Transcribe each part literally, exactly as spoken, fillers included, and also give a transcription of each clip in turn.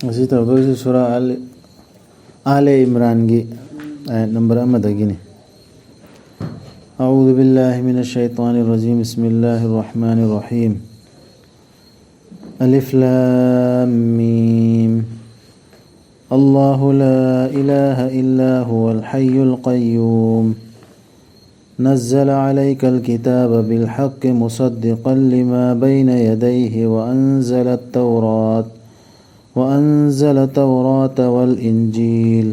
ꯉꯁꯤ ꯇꯧꯗꯣꯏꯁꯤ ꯁꯨꯔꯥ ꯑꯥꯂꯤ, ꯑꯥꯂꯦ ꯏꯝꯔꯥꯟꯒꯤ ꯑꯥꯌꯠ ꯅꯝꯕꯔ ꯑꯃꯗꯒꯤꯅꯤ꯫ أعوذ بالله من الشيطان الرجيم. بسم الله الرحمن الرحيم. ألف لام ميم. الله لا إله إلا هو الحي القيوم. نزل عليك الكتاب بالحق مصدقا لما بين يديه وأنزل التوراة، وأنزل التوراة والإنجيل.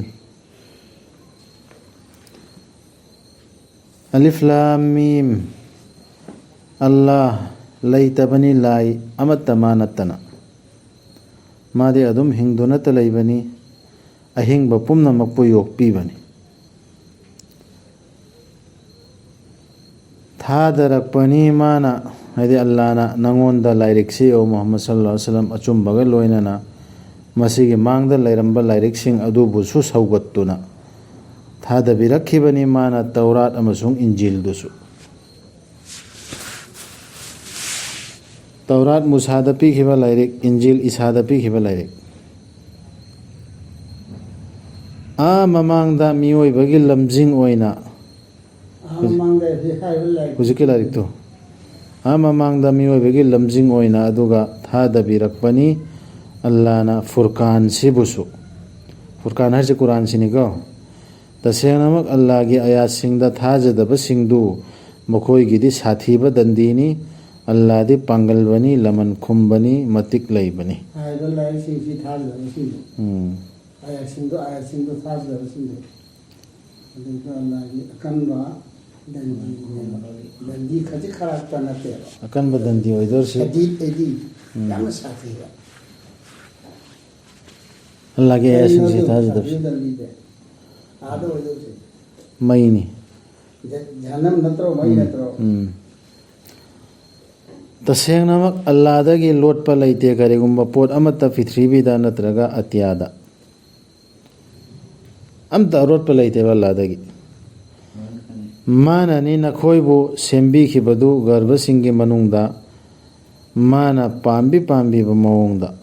ألف لام ميم. ꯑꯜꯂꯥꯍ ꯂꯩꯇꯕꯅꯤ ꯂꯥꯏ ꯑꯃꯠꯇ ꯃꯥ ꯅꯠꯇꯅ꯫ ꯃꯥꯗꯤ ꯑꯗꯨꯝ ꯍꯤꯡꯗꯨꯅꯇ ꯂꯩꯕꯅꯤ, ꯑꯍꯤꯡꯕ ꯄꯨꯝꯅꯃꯛꯄꯨ ꯌꯣꯛꯄꯤꯕꯅꯤ꯫ ꯊꯥꯗꯔꯛꯄꯅꯤ ꯃꯥꯅ, ꯍꯥꯏꯗꯤ ꯑꯜꯂꯥꯍꯅ, ꯅꯉꯣꯟꯗ ꯂꯥꯏꯔꯤꯛꯁꯤ, ꯑꯣ ꯃꯨꯍꯝꯃꯗ ꯁꯜꯂꯜꯂꯥꯍꯨ ꯑꯂꯥꯏꯍꯤ ꯋꯥꯁꯜꯂꯝ, ꯑꯆꯨꯝꯕꯒ ꯂꯣꯏꯅꯅ ꯃꯁꯤꯒꯤ ꯃꯥꯡꯗ ꯂꯩꯔꯝꯕ ꯂꯥꯏꯔꯤꯛꯁꯤꯡ ꯑꯗꯨꯕꯨꯁꯨ ꯁꯧꯒꯠꯇꯨꯅ ꯊꯥꯗꯕꯤꯔꯛꯈꯤꯕꯅꯤ ꯃꯥꯅ, ꯇꯧꯔꯥꯠ ꯑꯃꯁꯨꯡ ꯏꯟꯖꯤꯜꯗꯨꯁꯨ꯫ ꯇꯧꯔꯥꯠ ꯃꯨꯁꯥꯗ ꯄꯤꯈꯤꯕ ꯂꯥꯏꯔꯤꯛ, ꯏꯟꯖꯤꯜ ꯏꯁꯥꯗ ꯄꯤꯈꯤꯕ ꯂꯥꯏꯔꯤꯛ꯫ ꯑꯥ ꯃꯃꯥꯡꯗ ꯃꯤꯑꯣꯏꯕꯒꯤ ꯂꯝꯖꯤꯡ ꯑꯣꯏꯅ, ꯑꯥ ꯃꯃꯥꯡꯗ ꯍꯧꯖꯤꯛ ꯍꯥꯏꯔꯤꯕ ꯂꯥꯏꯔꯤꯛ꯫ ꯍꯧꯖꯤꯛꯀꯤ ꯂꯥꯏꯔꯤꯛꯇꯣ, ꯑꯥ ꯃꯃꯥꯡꯗ ꯃꯤꯑꯣꯏꯕꯒꯤ ꯂꯝꯖꯤꯡ ꯑꯣꯏꯅ ꯑꯗꯨꯒ ꯊꯥꯗꯕꯤꯔꯛꯄꯅꯤ ꯑꯜꯂꯥꯅ ꯐꯨꯔꯀꯥꯟꯁꯤꯕꯨꯁꯨ꯫ ꯐꯨꯔꯀꯥꯟ ꯍꯥꯏꯔꯤꯁꯦ ꯀꯨꯔꯥꯟꯁꯤꯅꯤꯀꯣ꯫ ꯇꯁꯦꯡꯅꯃꯛ ꯑꯜꯂꯥꯒꯤ ꯑꯌꯥꯠꯁꯤꯡꯗ ꯊꯥꯖꯗꯕꯁꯤꯡꯗꯨ ꯃꯈꯣꯏꯒꯤꯗꯤ ꯁꯥꯊꯤꯕ ꯗꯟꯗꯤꯅꯤ꯫ ꯑꯜꯂꯥꯗꯤ ꯄꯥꯡꯒꯜꯕꯅꯤ, ꯂꯃꯟ ꯈꯨꯝꯕꯅꯤ, ꯃꯇꯤꯛ ꯂꯩꯕꯅꯤ꯫ ꯍꯥꯏꯔꯤꯕ ꯂꯥꯏꯔꯤꯛꯁꯤꯡꯁꯤ ꯊꯥꯖꯗꯕꯁꯤꯡꯗꯨ, ꯎꯝ꯫ ꯑꯌꯥꯠꯁꯤꯡꯗꯣ, ꯑꯌꯥꯠꯁꯤꯡꯗꯣ ꯊꯥꯖꯗꯕꯁꯤꯡꯗꯨ, ꯑꯗꯨꯗ ꯑꯜꯂꯥꯒꯤ ꯑꯀꯟꯕ ꯗꯟꯗꯤꯅꯦꯕ꯫ ꯗꯟꯗꯤ ꯈꯖꯤꯛ ꯈꯔꯥꯛꯇ ꯅꯠꯇꯦꯕ꯫ ꯑꯀꯟꯕ ꯗꯟꯗꯤ ꯑꯣꯏꯗꯧꯔꯤꯁꯤ꯫ ꯁꯗꯤꯗ ꯑꯩꯗꯤ ꯎꯝ꯫ ꯌꯥꯝꯅ ꯁꯥꯊꯤꯕ꯫ ꯑꯜꯂꯥꯒꯤ ꯑꯌꯥꯠꯁꯤꯡꯁꯤ ꯀꯔꯤꯅꯣ ꯊꯥꯖꯗꯕꯁꯤ꯫ ꯁꯗꯤꯗ ꯗꯟꯗꯤꯗꯤ? ꯑꯥꯗ ꯑꯣꯏꯗꯧꯁꯦ꯫ ꯃꯩꯅꯤ꯫ ꯖ-, ꯖꯍꯟꯅꯝ ꯅꯠꯇ꯭ꯔꯣ? ꯃꯩ ꯎꯝ, ꯅꯠꯇ꯭ꯔꯣ? ꯎꯝ꯫ ꯇꯁꯦꯡꯅꯃꯛ ꯑꯜꯂꯥꯗꯒꯤ ꯂꯣꯠꯄ ꯂꯩꯇꯦ ꯀꯔꯤꯒꯨꯝꯕ ꯄꯣꯠ ꯑꯃꯠꯇ ꯄ꯭ꯔꯤꯊꯤꯕꯤꯗ ꯅꯠꯇ꯭ꯔꯒ ꯑꯇꯤꯌꯥꯗ꯫ ꯑꯝꯇ ꯑꯔꯣꯠꯄ ꯂꯩꯇꯦꯕ ꯑꯜꯂꯥꯗꯒꯤ꯫ ꯃꯥꯅꯅꯤ ꯅꯈꯣꯏꯕꯨ ꯁꯦꯝꯕꯤꯈꯤꯕꯗꯨ ꯒꯔꯚꯁꯤꯡꯒꯤ ꯃꯅꯨꯡꯗ ꯃꯥꯅ ꯄꯥꯝꯕꯤ ꯄꯥꯝꯕꯤꯕ ꯃꯑꯣꯡꯗ꯫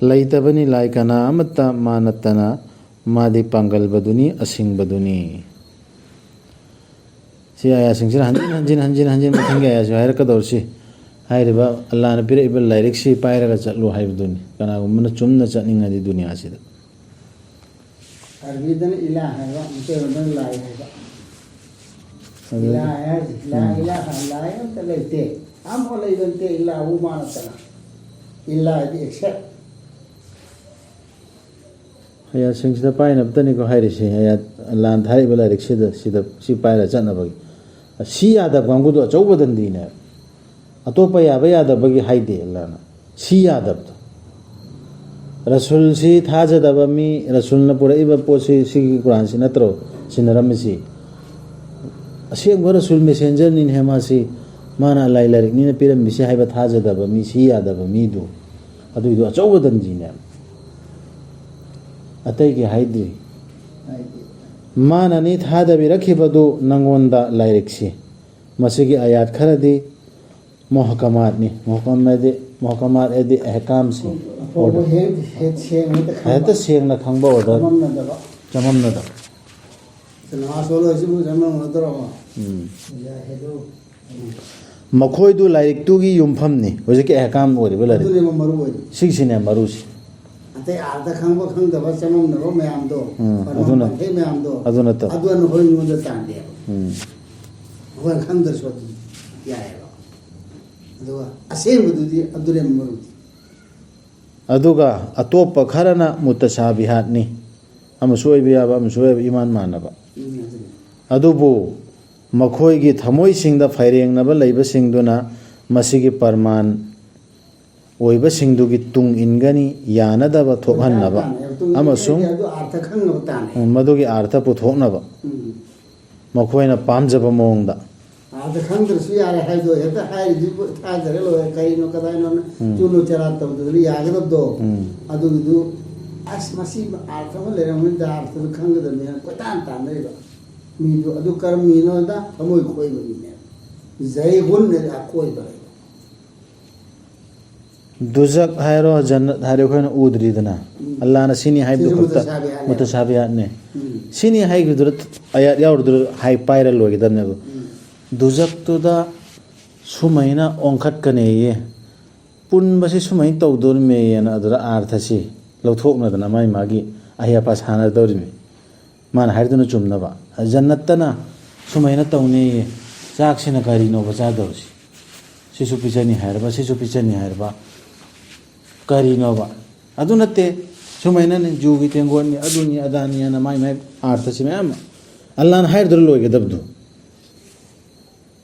ꯂꯩꯇꯕꯅꯤ ꯂꯥꯏ ꯀꯅꯥ ꯑꯃꯠꯇ ꯃꯥ ꯅꯠꯇꯅ, ꯃꯥꯗꯤ ꯄꯥꯡꯒꯜꯕꯗꯨꯅꯤ, ꯑꯁꯤꯡꯕꯗꯨꯅꯤ꯫ ꯁꯤ ꯑꯥꯌꯥꯁꯤꯡꯁꯤꯅ ꯍꯟꯖꯤꯟ ꯍꯟꯖꯤꯟ ꯍꯟꯖꯤꯟ ꯍꯟꯖꯤꯟ ꯃꯊꯪꯒꯤ ꯑꯥꯌꯥꯁꯨ ꯍꯥꯏꯔꯛꯀꯗꯧꯔꯤꯁꯤ, ꯍꯥꯏꯔꯤꯕ ꯑꯜꯂꯥꯅ ꯄꯤꯔꯛꯏꯕ ꯂꯥꯏꯔꯤꯛꯁꯤ ꯄꯥꯏꯔꯒ ꯆꯠꯂꯨ ꯍꯥꯏꯕꯗꯨꯅꯤ, ꯀꯅꯥꯒꯨꯝꯕꯅ ꯆꯨꯝꯅ ꯆꯠꯅꯤꯡꯉꯗꯤ ꯗꯨꯅꯤꯌꯥꯁꯤꯗ꯫ ꯑꯔꯕꯤꯗꯅ ꯏꯂꯥ ꯍꯥꯏꯕ, ꯃꯩꯇꯩꯂꯣꯟꯗꯅ ꯂꯥꯏ ꯍꯥꯏꯕ꯫ ꯑꯗꯨ ꯏꯂꯥ ꯍꯥꯏꯁꯤ, ꯂꯥ ꯎꯝ꯫ ꯏꯂꯥꯍ, ꯂꯥꯏ ꯑꯝꯇ ꯂꯩꯇꯦ꯫ ꯑꯝꯐꯥꯎ ꯂꯩꯕ ꯅꯠꯇꯦ, ꯏꯂꯥꯍꯨ ꯃꯥ ꯅꯠꯇꯅ꯫ ꯏꯂꯥ ꯍꯥꯏꯗꯤ except꯫ ꯑꯥꯌꯥꯁꯤꯡꯁꯤꯗ ꯄꯥꯏꯅꯕꯇꯅꯤꯀꯣ ꯍꯥꯏꯔꯤꯁꯦ꯫ ꯑꯥꯌꯥ ꯑꯜꯂꯥꯅ ꯊꯥꯔꯛꯏꯕ ꯂꯥꯏꯔꯤꯛꯁꯤꯗ, ꯁꯤꯗ, ꯁꯤ ꯄꯥꯏꯔ ꯆꯠꯅꯕꯒꯤ꯫ ꯁꯤ ꯌꯥꯗꯕ ꯀꯥꯡꯕꯨꯗꯣ ꯑꯆꯧꯕ ꯗꯟꯗꯤꯅꯦꯕ꯫ ꯑꯇꯣꯞꯄ ꯌꯥꯕ ꯌꯥꯗꯕꯒꯤ ꯍꯥꯏꯗꯦ ꯑꯜꯂꯥꯅ꯫ ꯁꯤ ꯌꯥꯗꯕꯗꯣ꯫ ꯔꯁꯨꯜꯁꯤ ꯊꯥꯖꯗꯕ ꯃꯤ, ꯔꯁꯨꯜꯅ ꯄꯨꯔꯛꯏꯕ ꯄꯣꯠꯁꯤ, ꯁꯤꯒꯤ ꯀꯨꯔꯥꯟꯁꯤ ꯅꯠꯇ꯭ꯔꯣ ꯁꯤꯟꯅꯔꯝꯃꯤꯁꯤ? ꯑꯁꯦꯡꯕ ꯔꯁꯨꯜ ꯃꯦꯁꯦꯟꯖꯔꯅꯤꯅꯦ ꯃꯥꯁꯤ, ꯃꯥꯅ ꯑꯜꯂꯥꯍꯒꯤ ꯂꯥꯏꯔꯤꯛꯅꯤꯅ ꯄꯤꯔꯝꯃꯤꯁꯤ ꯍꯥꯏꯕ ꯊꯥꯖꯗꯕ ꯃꯤ, ꯁꯤ ꯌꯥꯗꯕ ꯃꯤꯗꯨ, ꯑꯗꯨꯏꯗꯨ ꯑꯆꯧꯕ ꯗꯟꯗꯤꯅꯦ꯫ ꯑꯇꯩꯒꯤ ꯍꯥꯏꯗ꯭ꯔꯤ꯫ ꯃꯥꯅꯅꯤ ꯊꯥꯗꯕꯤꯔꯛꯈꯤꯕꯗꯨ ꯅꯪꯉꯣꯟꯗ ꯂꯥꯏꯔꯤꯛꯁꯤ꯫ ꯃꯁꯤꯒꯤ ꯑꯥꯌꯥꯠ ꯈꯔꯗꯤ ꯃꯨꯍꯀꯃꯥꯠꯅꯤ꯫ ꯃꯨꯍꯀꯝ ꯍꯥꯏꯗꯤ, ꯃꯨꯍꯀꯃꯥꯠ ꯍꯥꯏꯗꯤ ꯑꯍꯀꯥꯝꯁꯤꯡ꯫ ꯑꯐꯥꯎꯕ ꯍꯦꯛ, ꯍꯦꯛ ꯁꯦꯡꯅ ꯍꯦꯛꯇ ꯈꯪꯕ꯫ ꯍꯦꯛꯇ ꯁꯦꯡꯅ ꯈꯪꯕ ꯑꯣꯔꯗꯔ꯫ ꯆꯃꯝꯅꯗꯕ꯫ ꯆꯃꯝꯅꯗꯕ꯫ ꯅꯃꯥꯖ ꯁꯣꯜꯂꯣ ꯍꯥꯏꯁꯤꯕꯨ ꯆꯃꯝꯅꯗ꯭ꯔꯣ? ꯎꯝ꯫ ꯌꯥꯏ, ꯑꯗꯨ꯫ ꯃꯈꯣꯏꯗꯨ ꯂꯥꯏꯔꯤꯛꯇꯨꯒꯤ ꯌꯨꯝꯐꯝꯅꯤ, ꯍꯧꯖꯤꯛꯀꯤ ꯑꯍꯀꯥꯝ ꯑꯣꯏꯔꯤꯕ ꯂꯥꯏꯔꯤꯛ꯫ ꯑꯗꯨꯅꯦꯕ ꯃꯔꯨ ꯑꯣꯏꯔꯤꯁꯦ꯫ ꯁꯤꯒꯤꯁꯤꯅꯦ ꯃꯔꯨꯁꯤ꯫ ꯑꯇꯩ ꯑꯥꯔꯊ ꯈꯪꯕ ꯈꯪꯗꯕ ꯆꯃꯝꯅꯕ ꯃꯌꯥꯝꯗꯣ, ꯎꯝ, ꯄꯟꯐꯝ ꯑꯗꯨꯅ, ꯄꯟꯊꯩ ꯃꯌꯥꯝꯗꯣ, ꯑꯗꯨ ꯅꯠꯇꯕ꯫ ꯑꯗꯨ ꯑꯩꯈꯣꯏ ꯃꯤꯉꯣꯟꯗ ꯇꯥꯟꯗꯦꯕ꯫ ꯎꯝ꯫ ꯑꯩꯈꯣꯏꯅ ꯈꯪꯗ꯭ꯔꯁꯨ ꯑꯗꯨꯝ ꯌꯥꯏꯑꯕ꯫ ꯑꯗꯨꯒ ꯑꯁꯦꯡꯕꯗꯨꯗꯤ ꯑꯗꯨꯅꯦ ꯃꯔꯨꯗꯤ꯫ ꯑꯗꯨꯒ ꯑꯇꯣꯞꯄ ꯈꯔꯅ ꯃꯨꯇꯁꯥꯕꯤꯍꯥꯠꯅꯤ, ꯑꯃꯁꯨ ꯑꯣꯏꯕ ꯌꯥꯕ, ꯑꯃꯁꯨ ꯑꯣꯏꯕ ꯏꯃꯥꯟ ꯃꯥꯟꯅꯕ꯫ ꯎꯝ, ꯑꯗꯨꯅꯤ꯫ ꯑꯗꯨꯕꯨ ꯃꯈꯣꯏꯒꯤ ꯊꯃꯣꯏꯁꯤꯡꯗ ꯐꯩꯔꯦꯡꯅꯕ ꯂꯩꯕꯁꯤꯡꯗꯨꯅ ꯃꯁꯤꯒꯤ ꯄꯔꯃꯥꯟ ꯑꯣꯏꯕꯁꯤꯡꯗꯨꯒꯤ ꯇꯨꯡ ꯏꯟꯒꯅꯤ, ꯌꯥꯅꯗꯕ ꯊꯣꯛꯍꯟꯅꯕ ꯇꯥꯅꯦ, ꯇꯨꯡ ꯏꯟꯒꯅꯤ ꯑꯃꯁꯨꯡ ꯍꯥꯏꯗꯣ ꯑꯥꯔꯊ ꯈꯪꯅꯕ ꯇꯥꯅꯦ꯫ ꯎꯝ, ꯃꯗꯨꯒꯤ ꯑꯥꯔꯊ ꯄꯨꯊꯣꯛꯅꯕ ꯎꯝ꯫ ꯃꯈꯣꯏꯅ ꯄꯥꯝꯖꯕ ꯃꯑꯣꯡꯗ꯫ ꯑꯥꯔꯊ ꯈꯪꯗ꯭ꯔꯁꯨ ꯌꯥꯔꯦ ꯍꯥꯏꯗꯣ ꯍꯦꯛꯇ ꯍꯥꯏꯔꯤꯗꯨꯕꯨ ꯊꯥꯖꯔ ꯂꯣꯏꯔꯦ, ꯀꯔꯤꯅꯣ ꯀꯗꯥꯏꯅꯣꯅ ꯎꯝ꯫ ꯆꯨꯅꯨ ꯆꯔꯥ ꯇꯧꯗꯅ ꯌꯥꯒꯗꯕꯗꯣ꯫ ꯎꯝ꯫ ꯑꯗꯨꯒꯤꯗꯨ ꯑꯁ ꯃꯁꯤ ꯑꯥꯔꯊ ꯑꯃ ꯂꯩꯔꯝꯒꯅꯤꯗ, ꯑꯥꯔꯊꯗꯨ ꯈꯪꯒꯗꯕꯅꯤꯅ ꯀꯣꯏꯇꯥꯟ ꯇꯥꯟꯅꯔꯤꯕ ꯃꯤꯗꯨ ꯑꯗꯨ ꯀꯔꯝꯕ ꯃꯤꯅꯣꯗ ꯊꯃꯣꯏ ꯈꯣꯏꯕ ꯃꯤꯅꯦꯕ꯫ ꯖꯩꯒꯨꯟ ꯍꯥꯏꯗꯤ ꯑꯀꯣꯏꯕ ꯂꯩꯕ꯫ ꯗꯨꯖꯛ ꯍꯥꯏꯔꯣ, ꯖꯟꯅꯠ ꯍꯥꯏꯔꯣ, ꯑꯩꯈꯣꯏꯅ ꯎꯗ꯭ꯔꯤꯗꯅ꯫ ꯎꯝ꯫ ꯑꯜꯂꯥꯍꯅ ꯁꯤꯅꯤ ꯍꯥꯏꯕꯗꯨ ꯁꯤꯁꯨ ꯈꯛꯇ ꯃꯨꯇꯁꯥꯕꯤꯍꯥꯠꯅꯦ꯫ ꯃꯨꯇꯁꯥꯕꯤꯍꯥꯠꯅꯦ꯫ ꯎꯝ꯫ ꯁꯤꯅꯤ ꯍꯥꯏꯈꯤꯕꯗꯨꯗ ꯑꯌꯥꯠ ꯌꯥꯎꯔꯗꯨꯗ ꯍꯥꯏ ꯄꯥꯏꯔ ꯂꯣꯏꯒꯗꯕꯅꯦꯕ꯫ ꯎꯝ꯫ ꯗꯨꯖꯛꯇꯨꯗ ꯁꯨꯃꯥꯏꯅ ꯑꯣꯟꯈꯠꯀꯅꯦꯌꯦ, ꯄꯨꯟꯕꯁꯤ ꯁꯨꯃꯥꯏꯅ ꯇꯧꯗꯣꯔꯤꯃꯦꯌꯦꯅ ꯑꯗꯨꯗ ꯑꯥꯔꯊꯁꯤ ꯂꯧꯊꯣꯛꯅꯗꯅ ꯃꯥꯏ ꯃꯥꯒꯤ ꯑꯍꯩ ꯑꯄꯥ ꯁꯥꯟꯅꯗꯧꯔꯤꯃꯤ꯫ ꯃꯥꯅ ꯍꯥꯏꯔꯤꯗꯨꯅ ꯆꯨꯝꯅꯕ꯫ ꯖꯟꯅꯠꯇꯅ ꯁꯨꯃꯥꯏꯅ ꯇꯧꯅꯦꯌꯦ, ꯆꯥꯛꯁꯤꯅ ꯀꯔꯤꯅꯣꯕ ꯆꯥꯗꯧꯔꯤꯁꯤ? ꯁꯤꯁꯨ ꯄꯤꯖꯅꯤ ꯍꯥꯏꯔꯕ, ꯁꯤꯁꯨ ꯄꯤꯖꯅꯤ ꯍꯥꯏꯔꯕ, ꯀꯔꯤꯅꯣꯕ? ꯑꯗꯨ ꯅꯠꯇꯦ, ꯁꯨꯃꯥꯏꯅꯅꯤ, ꯖꯨꯒꯤ ꯇꯦꯡꯒꯣꯠꯅꯤ, ꯑꯗꯨꯅꯤ ꯑꯗꯥꯅꯤ ꯍꯥꯏꯅ ꯃꯥꯏ ꯃꯥꯏ ꯑꯥꯔꯊꯁꯤ ꯃꯌꯥꯝ ꯑꯃ ꯑꯜꯂꯥꯅ ꯍꯥꯏꯔꯗꯨꯅ ꯂꯣꯏꯒꯗꯕꯗꯨ꯫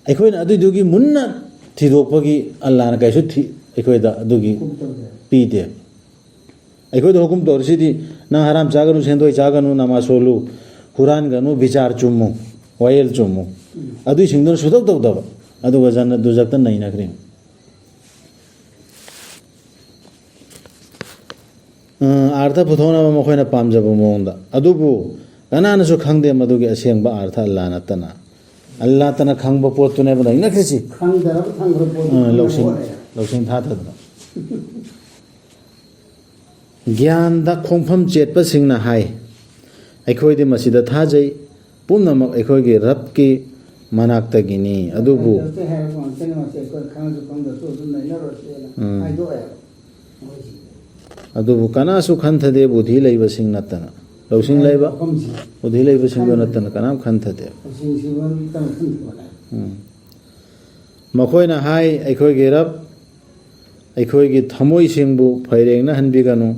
ꯑꯩꯈꯣꯏꯅ ꯑꯗꯨꯏꯗꯨꯒꯤ ꯃꯨꯟꯅ ꯊꯤꯗꯣꯛꯄꯒꯤ ꯑꯜꯂꯥꯅ ꯀꯩꯁꯨ ꯊꯤ-, ꯑꯩꯈꯣꯏꯗ ꯑꯗꯨꯒꯤ ꯄꯤꯗꯦ꯫ ꯑꯩꯈꯣꯏꯗ ꯍꯨꯀꯨꯝ ꯇꯧꯔꯤꯁꯤꯗꯤ, "ꯅꯪ ꯍꯔꯥꯝ ꯆꯥꯒꯅꯨ, ꯁꯦꯟꯗꯣꯏ ꯆꯥꯒꯅꯨ, ꯅꯃꯥꯖ ꯁꯣꯜꯂꯨ, ꯍꯨꯔꯥꯟꯒꯅꯨ, ꯕꯤꯆꯥꯔ ꯆꯨꯝꯃꯨ, ꯋꯥꯌꯦꯜ ꯆꯨꯝꯃꯨ", ꯑꯗꯨꯏꯁꯤꯡꯗꯨꯅ ꯁꯨꯇꯧ ꯇꯧꯗꯕ, ꯑꯗꯨꯒ ꯖꯟꯅꯠ ꯗꯨꯖꯛꯇ ꯅꯩꯅꯈ꯭ꯔꯤꯅꯤ꯫ ꯑ, ꯑꯥꯔꯊ ꯄꯨꯊꯣꯛꯅꯕ ꯃꯈꯣꯏꯅ ꯄꯥꯝꯖꯕ ꯃꯑꯣꯡꯗ꯫ ꯑꯗꯨꯕꯨ ꯀꯅꯥꯅꯁꯨ ꯈꯪꯗꯦ ꯃꯗꯨꯒꯤ ꯑꯁꯦꯡꯕ ꯑꯥꯔꯊ ꯑꯜꯂꯥ ꯅꯠꯇꯅ꯫ ꯑꯜꯂꯥ ꯅꯠꯇꯅ ꯈꯪꯕ ꯄꯣꯠꯇꯨꯅꯦꯕ ꯅꯩꯅꯈ꯭ꯔꯤꯁꯤ꯫ ꯈꯪꯗꯅꯕ ꯊꯝꯈ꯭ꯔ ꯄꯣꯠꯇꯨ ꯑ, ꯈꯪꯅꯕ ꯂꯧꯁꯤꯡ, ꯍꯣꯠꯅꯩ꯫ ꯂꯧꯁꯤꯡ ꯊꯥꯗꯗꯅ꯫ ꯒ꯭ꯌꯥꯟꯗ ꯈꯣꯡꯐꯝ ꯆꯦꯠꯄꯁꯤꯡꯅ ꯍꯥꯏ, "ꯑꯩꯈꯣꯏꯗꯤ ꯃꯁꯤꯗ ꯊꯥꯖꯩ, ꯄꯨꯝꯅꯃꯛ ꯑꯩꯈꯣꯏꯒꯤ ꯔꯕꯀꯤ ꯃꯅꯥꯛꯇꯒꯤꯅꯤ"꯫ ꯑꯗꯨꯕꯨ ꯈꯪꯗ꯭ꯔꯁꯨ ꯍꯥꯏꯔꯁꯨ ꯉꯥꯛꯇꯅꯤ, ꯃꯁꯤ ꯑꯩꯈꯣꯏ ꯈꯪꯉꯁꯨ ꯈꯪꯗ꯭ꯔꯁꯨ ꯑꯗꯨꯝ ꯅꯩꯅꯔꯣꯏꯁꯦꯅ ꯎꯝ꯫ ꯍꯥꯏꯗꯣꯛꯑꯦꯕ ꯃꯣꯏꯁꯤꯡꯁꯦ꯫ ꯑꯗꯨꯕꯨ ꯀꯅꯥꯁꯨ ꯈꯟꯊꯗꯦ, ꯕꯨꯙꯤ ꯂꯩꯕꯁꯤꯡ ꯅꯠꯇꯅ꯫ ꯂꯧꯁꯤꯡ ꯂꯩꯕ, ꯃꯐꯝꯁꯤ ꯕꯨꯙꯤ ꯂꯩꯕꯁꯤꯡꯗꯣ ꯈꯟꯊꯗꯦ꯫ ꯅꯠꯇꯅ ꯀꯅꯥꯝ ꯈꯟꯊꯗꯦ꯫ ꯂꯧꯁꯤꯡꯁꯤꯕꯨ ꯑꯝꯇꯪ ꯈꯟꯊꯣꯛꯑꯣꯅꯦ꯫ ꯎꯝ꯫ ꯃꯈꯣꯏꯅ ꯍꯥꯏ, "ꯑꯩꯈꯣꯏꯒꯤ ꯔꯕ, ꯑꯩꯈꯣꯏꯒꯤ ꯊꯃꯣꯏꯁꯤꯡꯕꯨ ꯐꯩꯔꯦꯡꯅꯍꯟꯕꯤꯒꯅꯨ,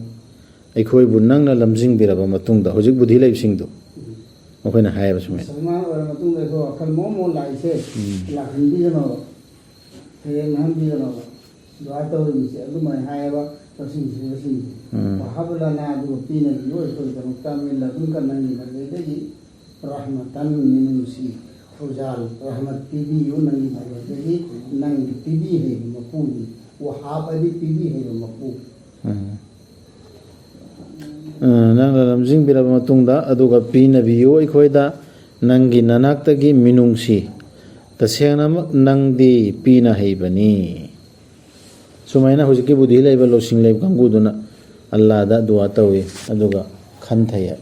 ꯑꯩꯈꯣꯏꯕꯨ ꯅꯪꯅ ꯂꯝꯖꯤꯡꯕꯤꯔꯕ ꯃꯇꯨꯡꯗ", ꯍꯧꯖꯤꯛ ꯕꯨꯙꯤ ꯂꯩꯕꯁꯤꯡꯗꯣ, ꯎꯝ꯫ ꯃꯈꯣꯏꯅ ꯍꯥꯏꯌꯦꯕ ꯁꯨꯃꯥꯏꯅ꯫ ꯃꯨꯁꯜꯃꯥꯟ ꯑꯣꯏꯔ ꯃꯇꯨꯡꯗ ꯑꯩꯈꯣꯏ ꯋꯥꯈꯜ ꯃꯑꯣꯡ ꯃꯑꯣꯡ ꯂꯥꯛꯏꯁꯦ ꯎꯝ꯫ ꯂꯥꯛꯍꯟꯕꯤꯒꯅꯣꯕ, ꯐꯩꯔꯦꯡꯅꯍꯟꯕꯤꯒꯅꯣꯕ꯫ ꯗꯨꯋꯥ ꯇꯧꯔꯤꯕꯁꯦ ꯑꯗꯨꯃꯥꯏꯅ ꯍꯥꯏꯌꯦꯕ ꯂꯧꯁꯤꯡ ꯁꯤꯡꯕꯁꯤꯡꯁꯦ꯫ ꯎꯝ꯫ "ꯋꯍꯕ ꯂꯅꯥ", ꯑꯗꯨꯒ ꯄꯤꯅꯕꯤꯌꯨ ꯑꯩꯈꯣꯏꯒꯤꯗꯃꯛꯇ, "ꯃꯤꯟ ꯂꯗꯨꯟꯀ", ꯅꯪꯒꯤ ꯃꯥꯏꯀꯩꯗꯒꯤ, "ꯔꯍꯃꯇꯟ", ꯃꯤꯅꯨꯡꯁꯤ, ꯊꯧꯖꯥꯜ, ꯔꯍꯃꯠ ꯄꯤꯕꯤꯌꯨ ꯅꯪꯒꯤ ꯃꯥꯏꯀꯩꯗꯒꯤ, ꯅꯪꯒꯤ ꯄꯤꯕꯤ ꯍꯩꯕ ꯃꯄꯨꯅꯤ꯫ ꯋꯍꯥꯕ ꯍꯥꯏꯗꯤ ꯄꯤꯕꯤ ꯍꯩꯕ ꯃꯄꯨ꯫ ꯎꯝ꯫ ꯑ, ꯅꯪꯅ ꯂꯝꯖꯤꯡꯕꯤꯔꯕ ꯃꯇꯨꯡꯗ, ꯑꯗꯨꯒ ꯄꯤꯅꯕꯤꯌꯨ ꯑꯩꯈꯣꯏꯗ ꯅꯪꯒꯤ ꯅꯅꯥꯛꯇꯒꯤ ꯃꯤꯅꯨꯡꯁꯤ꯫ ꯇꯁꯦꯡꯅꯃꯛ ꯅꯪꯗꯤ ꯄꯤꯅ ꯍꯩꯕꯅꯤ꯫ ꯁꯨꯃꯥꯏꯅ ꯍꯧꯖꯤꯛꯀꯤ ꯕꯨꯙꯤ ꯂꯩꯕ, ꯂꯧꯁꯤꯡ ꯂꯩꯕ ꯀꯥꯡꯕꯨꯗꯨꯅ ꯑꯜꯂꯥꯗ ꯗꯨꯋꯥ ꯇꯧꯏ, ꯑꯗꯨꯒ ꯈꯟꯊꯩ꯫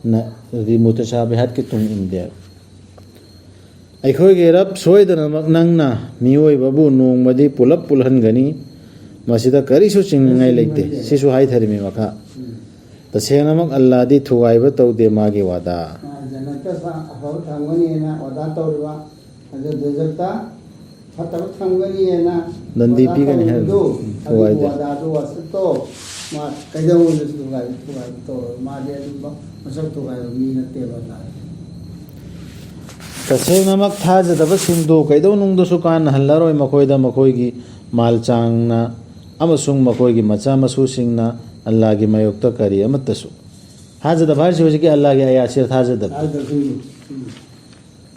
ꯅ-, ꯑꯗꯨꯗꯤ ꯃꯨꯇꯁꯥꯕꯤꯍꯥꯠꯀꯤ ꯇꯨꯡ ꯏꯟꯗꯦ꯫ ꯑꯩꯈꯣꯏꯒꯤ ꯔꯕ, ꯁꯣꯏꯗꯅꯃꯛ ꯅꯪꯅ ꯃꯤꯑꯣꯏꯕꯕꯨ ꯅꯣꯡꯃꯗꯤ ꯄꯨꯂꯞ ꯄꯨꯜꯍꯟꯒꯅꯤ, ꯃꯁꯤꯗ ꯀꯔꯤꯁꯨ ꯆꯤꯡꯅꯤꯡꯉꯥꯏ ꯂꯩꯇꯦ꯫ ꯁꯤꯁꯨ ꯍꯥꯏꯊꯔꯤꯃꯤ ꯃꯈꯥ꯫ ꯇꯁꯦꯡꯅꯃꯛ ꯑꯜꯂꯥꯗꯤ ꯊꯨꯒꯥꯏꯕ ꯇꯧꯗꯦ ꯃꯥꯒꯤ ꯋꯥꯗꯥ꯫ ꯃꯥ ꯖꯟꯅꯠꯇ ꯁꯥ-, ꯑꯐꯕ ꯊꯝꯒꯅꯤꯅ ꯋꯥꯗꯥ ꯇꯧꯔꯤꯕ, ꯑꯗꯨ ꯗꯦꯖꯔꯠꯇ ꯐꯠꯇꯕ ꯊꯝꯒꯅꯤꯅ ꯅꯟꯗꯤ ꯋꯥꯗꯥ ꯄꯤꯒꯅꯤ ꯍꯥꯏꯕꯗꯣ꯫ ꯇꯧꯔꯤꯕꯗꯨ, ꯎꯝ, ꯑꯗꯨꯒꯤ ꯊꯨꯒꯥꯏꯗꯦ꯫ ꯋꯥꯗꯥꯗꯨ, ꯋꯥꯆꯠꯇꯣ ꯃꯥ ꯀꯩꯗꯧꯅꯨꯡꯗꯁꯨ ꯊꯨꯒꯥꯏ-, ꯊꯨꯒꯥꯏꯕ ꯇꯧꯔꯣꯏ꯫ ꯃꯥꯗꯤ ꯑꯗꯨꯝꯕ ꯃꯁꯛ ꯊꯨꯒꯥꯏꯕ ꯃꯤ ꯅꯠꯇꯦꯕ ꯑꯜꯂꯥꯗꯤ꯫ ꯇꯁꯦꯡꯅꯃꯛ ꯊꯥꯖꯗꯕꯁꯤꯡꯗꯨ ꯀꯩꯗꯧꯅꯨꯡꯗꯁꯨ ꯀꯥꯟꯅꯍꯜꯂꯔꯣꯏ ꯃꯈꯣꯏꯗ ꯃꯈꯣꯏꯒꯤ ꯃꯥꯜ ꯆꯥꯡꯅ ꯑꯃꯁꯨꯡ ꯃꯈꯣꯏꯒꯤ ꯃꯆꯥ ꯃꯁꯨꯁꯤꯡꯅ ꯑꯜꯂꯥꯒꯤ ꯃꯥꯌꯣꯛꯇ ꯀꯔꯤ ꯑꯃꯠꯇꯁꯨ꯫ ꯊꯥꯖꯗꯕ ꯍꯥꯏꯔꯤꯁꯤ ꯍꯧꯖꯤꯛꯀꯤ ꯑꯜꯂꯥꯒꯤ ꯑꯌꯥꯁꯤꯗ ꯊꯥꯖꯗꯕ꯫ ꯊꯥꯖꯗꯕꯁꯤꯡꯗꯨ꯫ ꯎꯝ꯫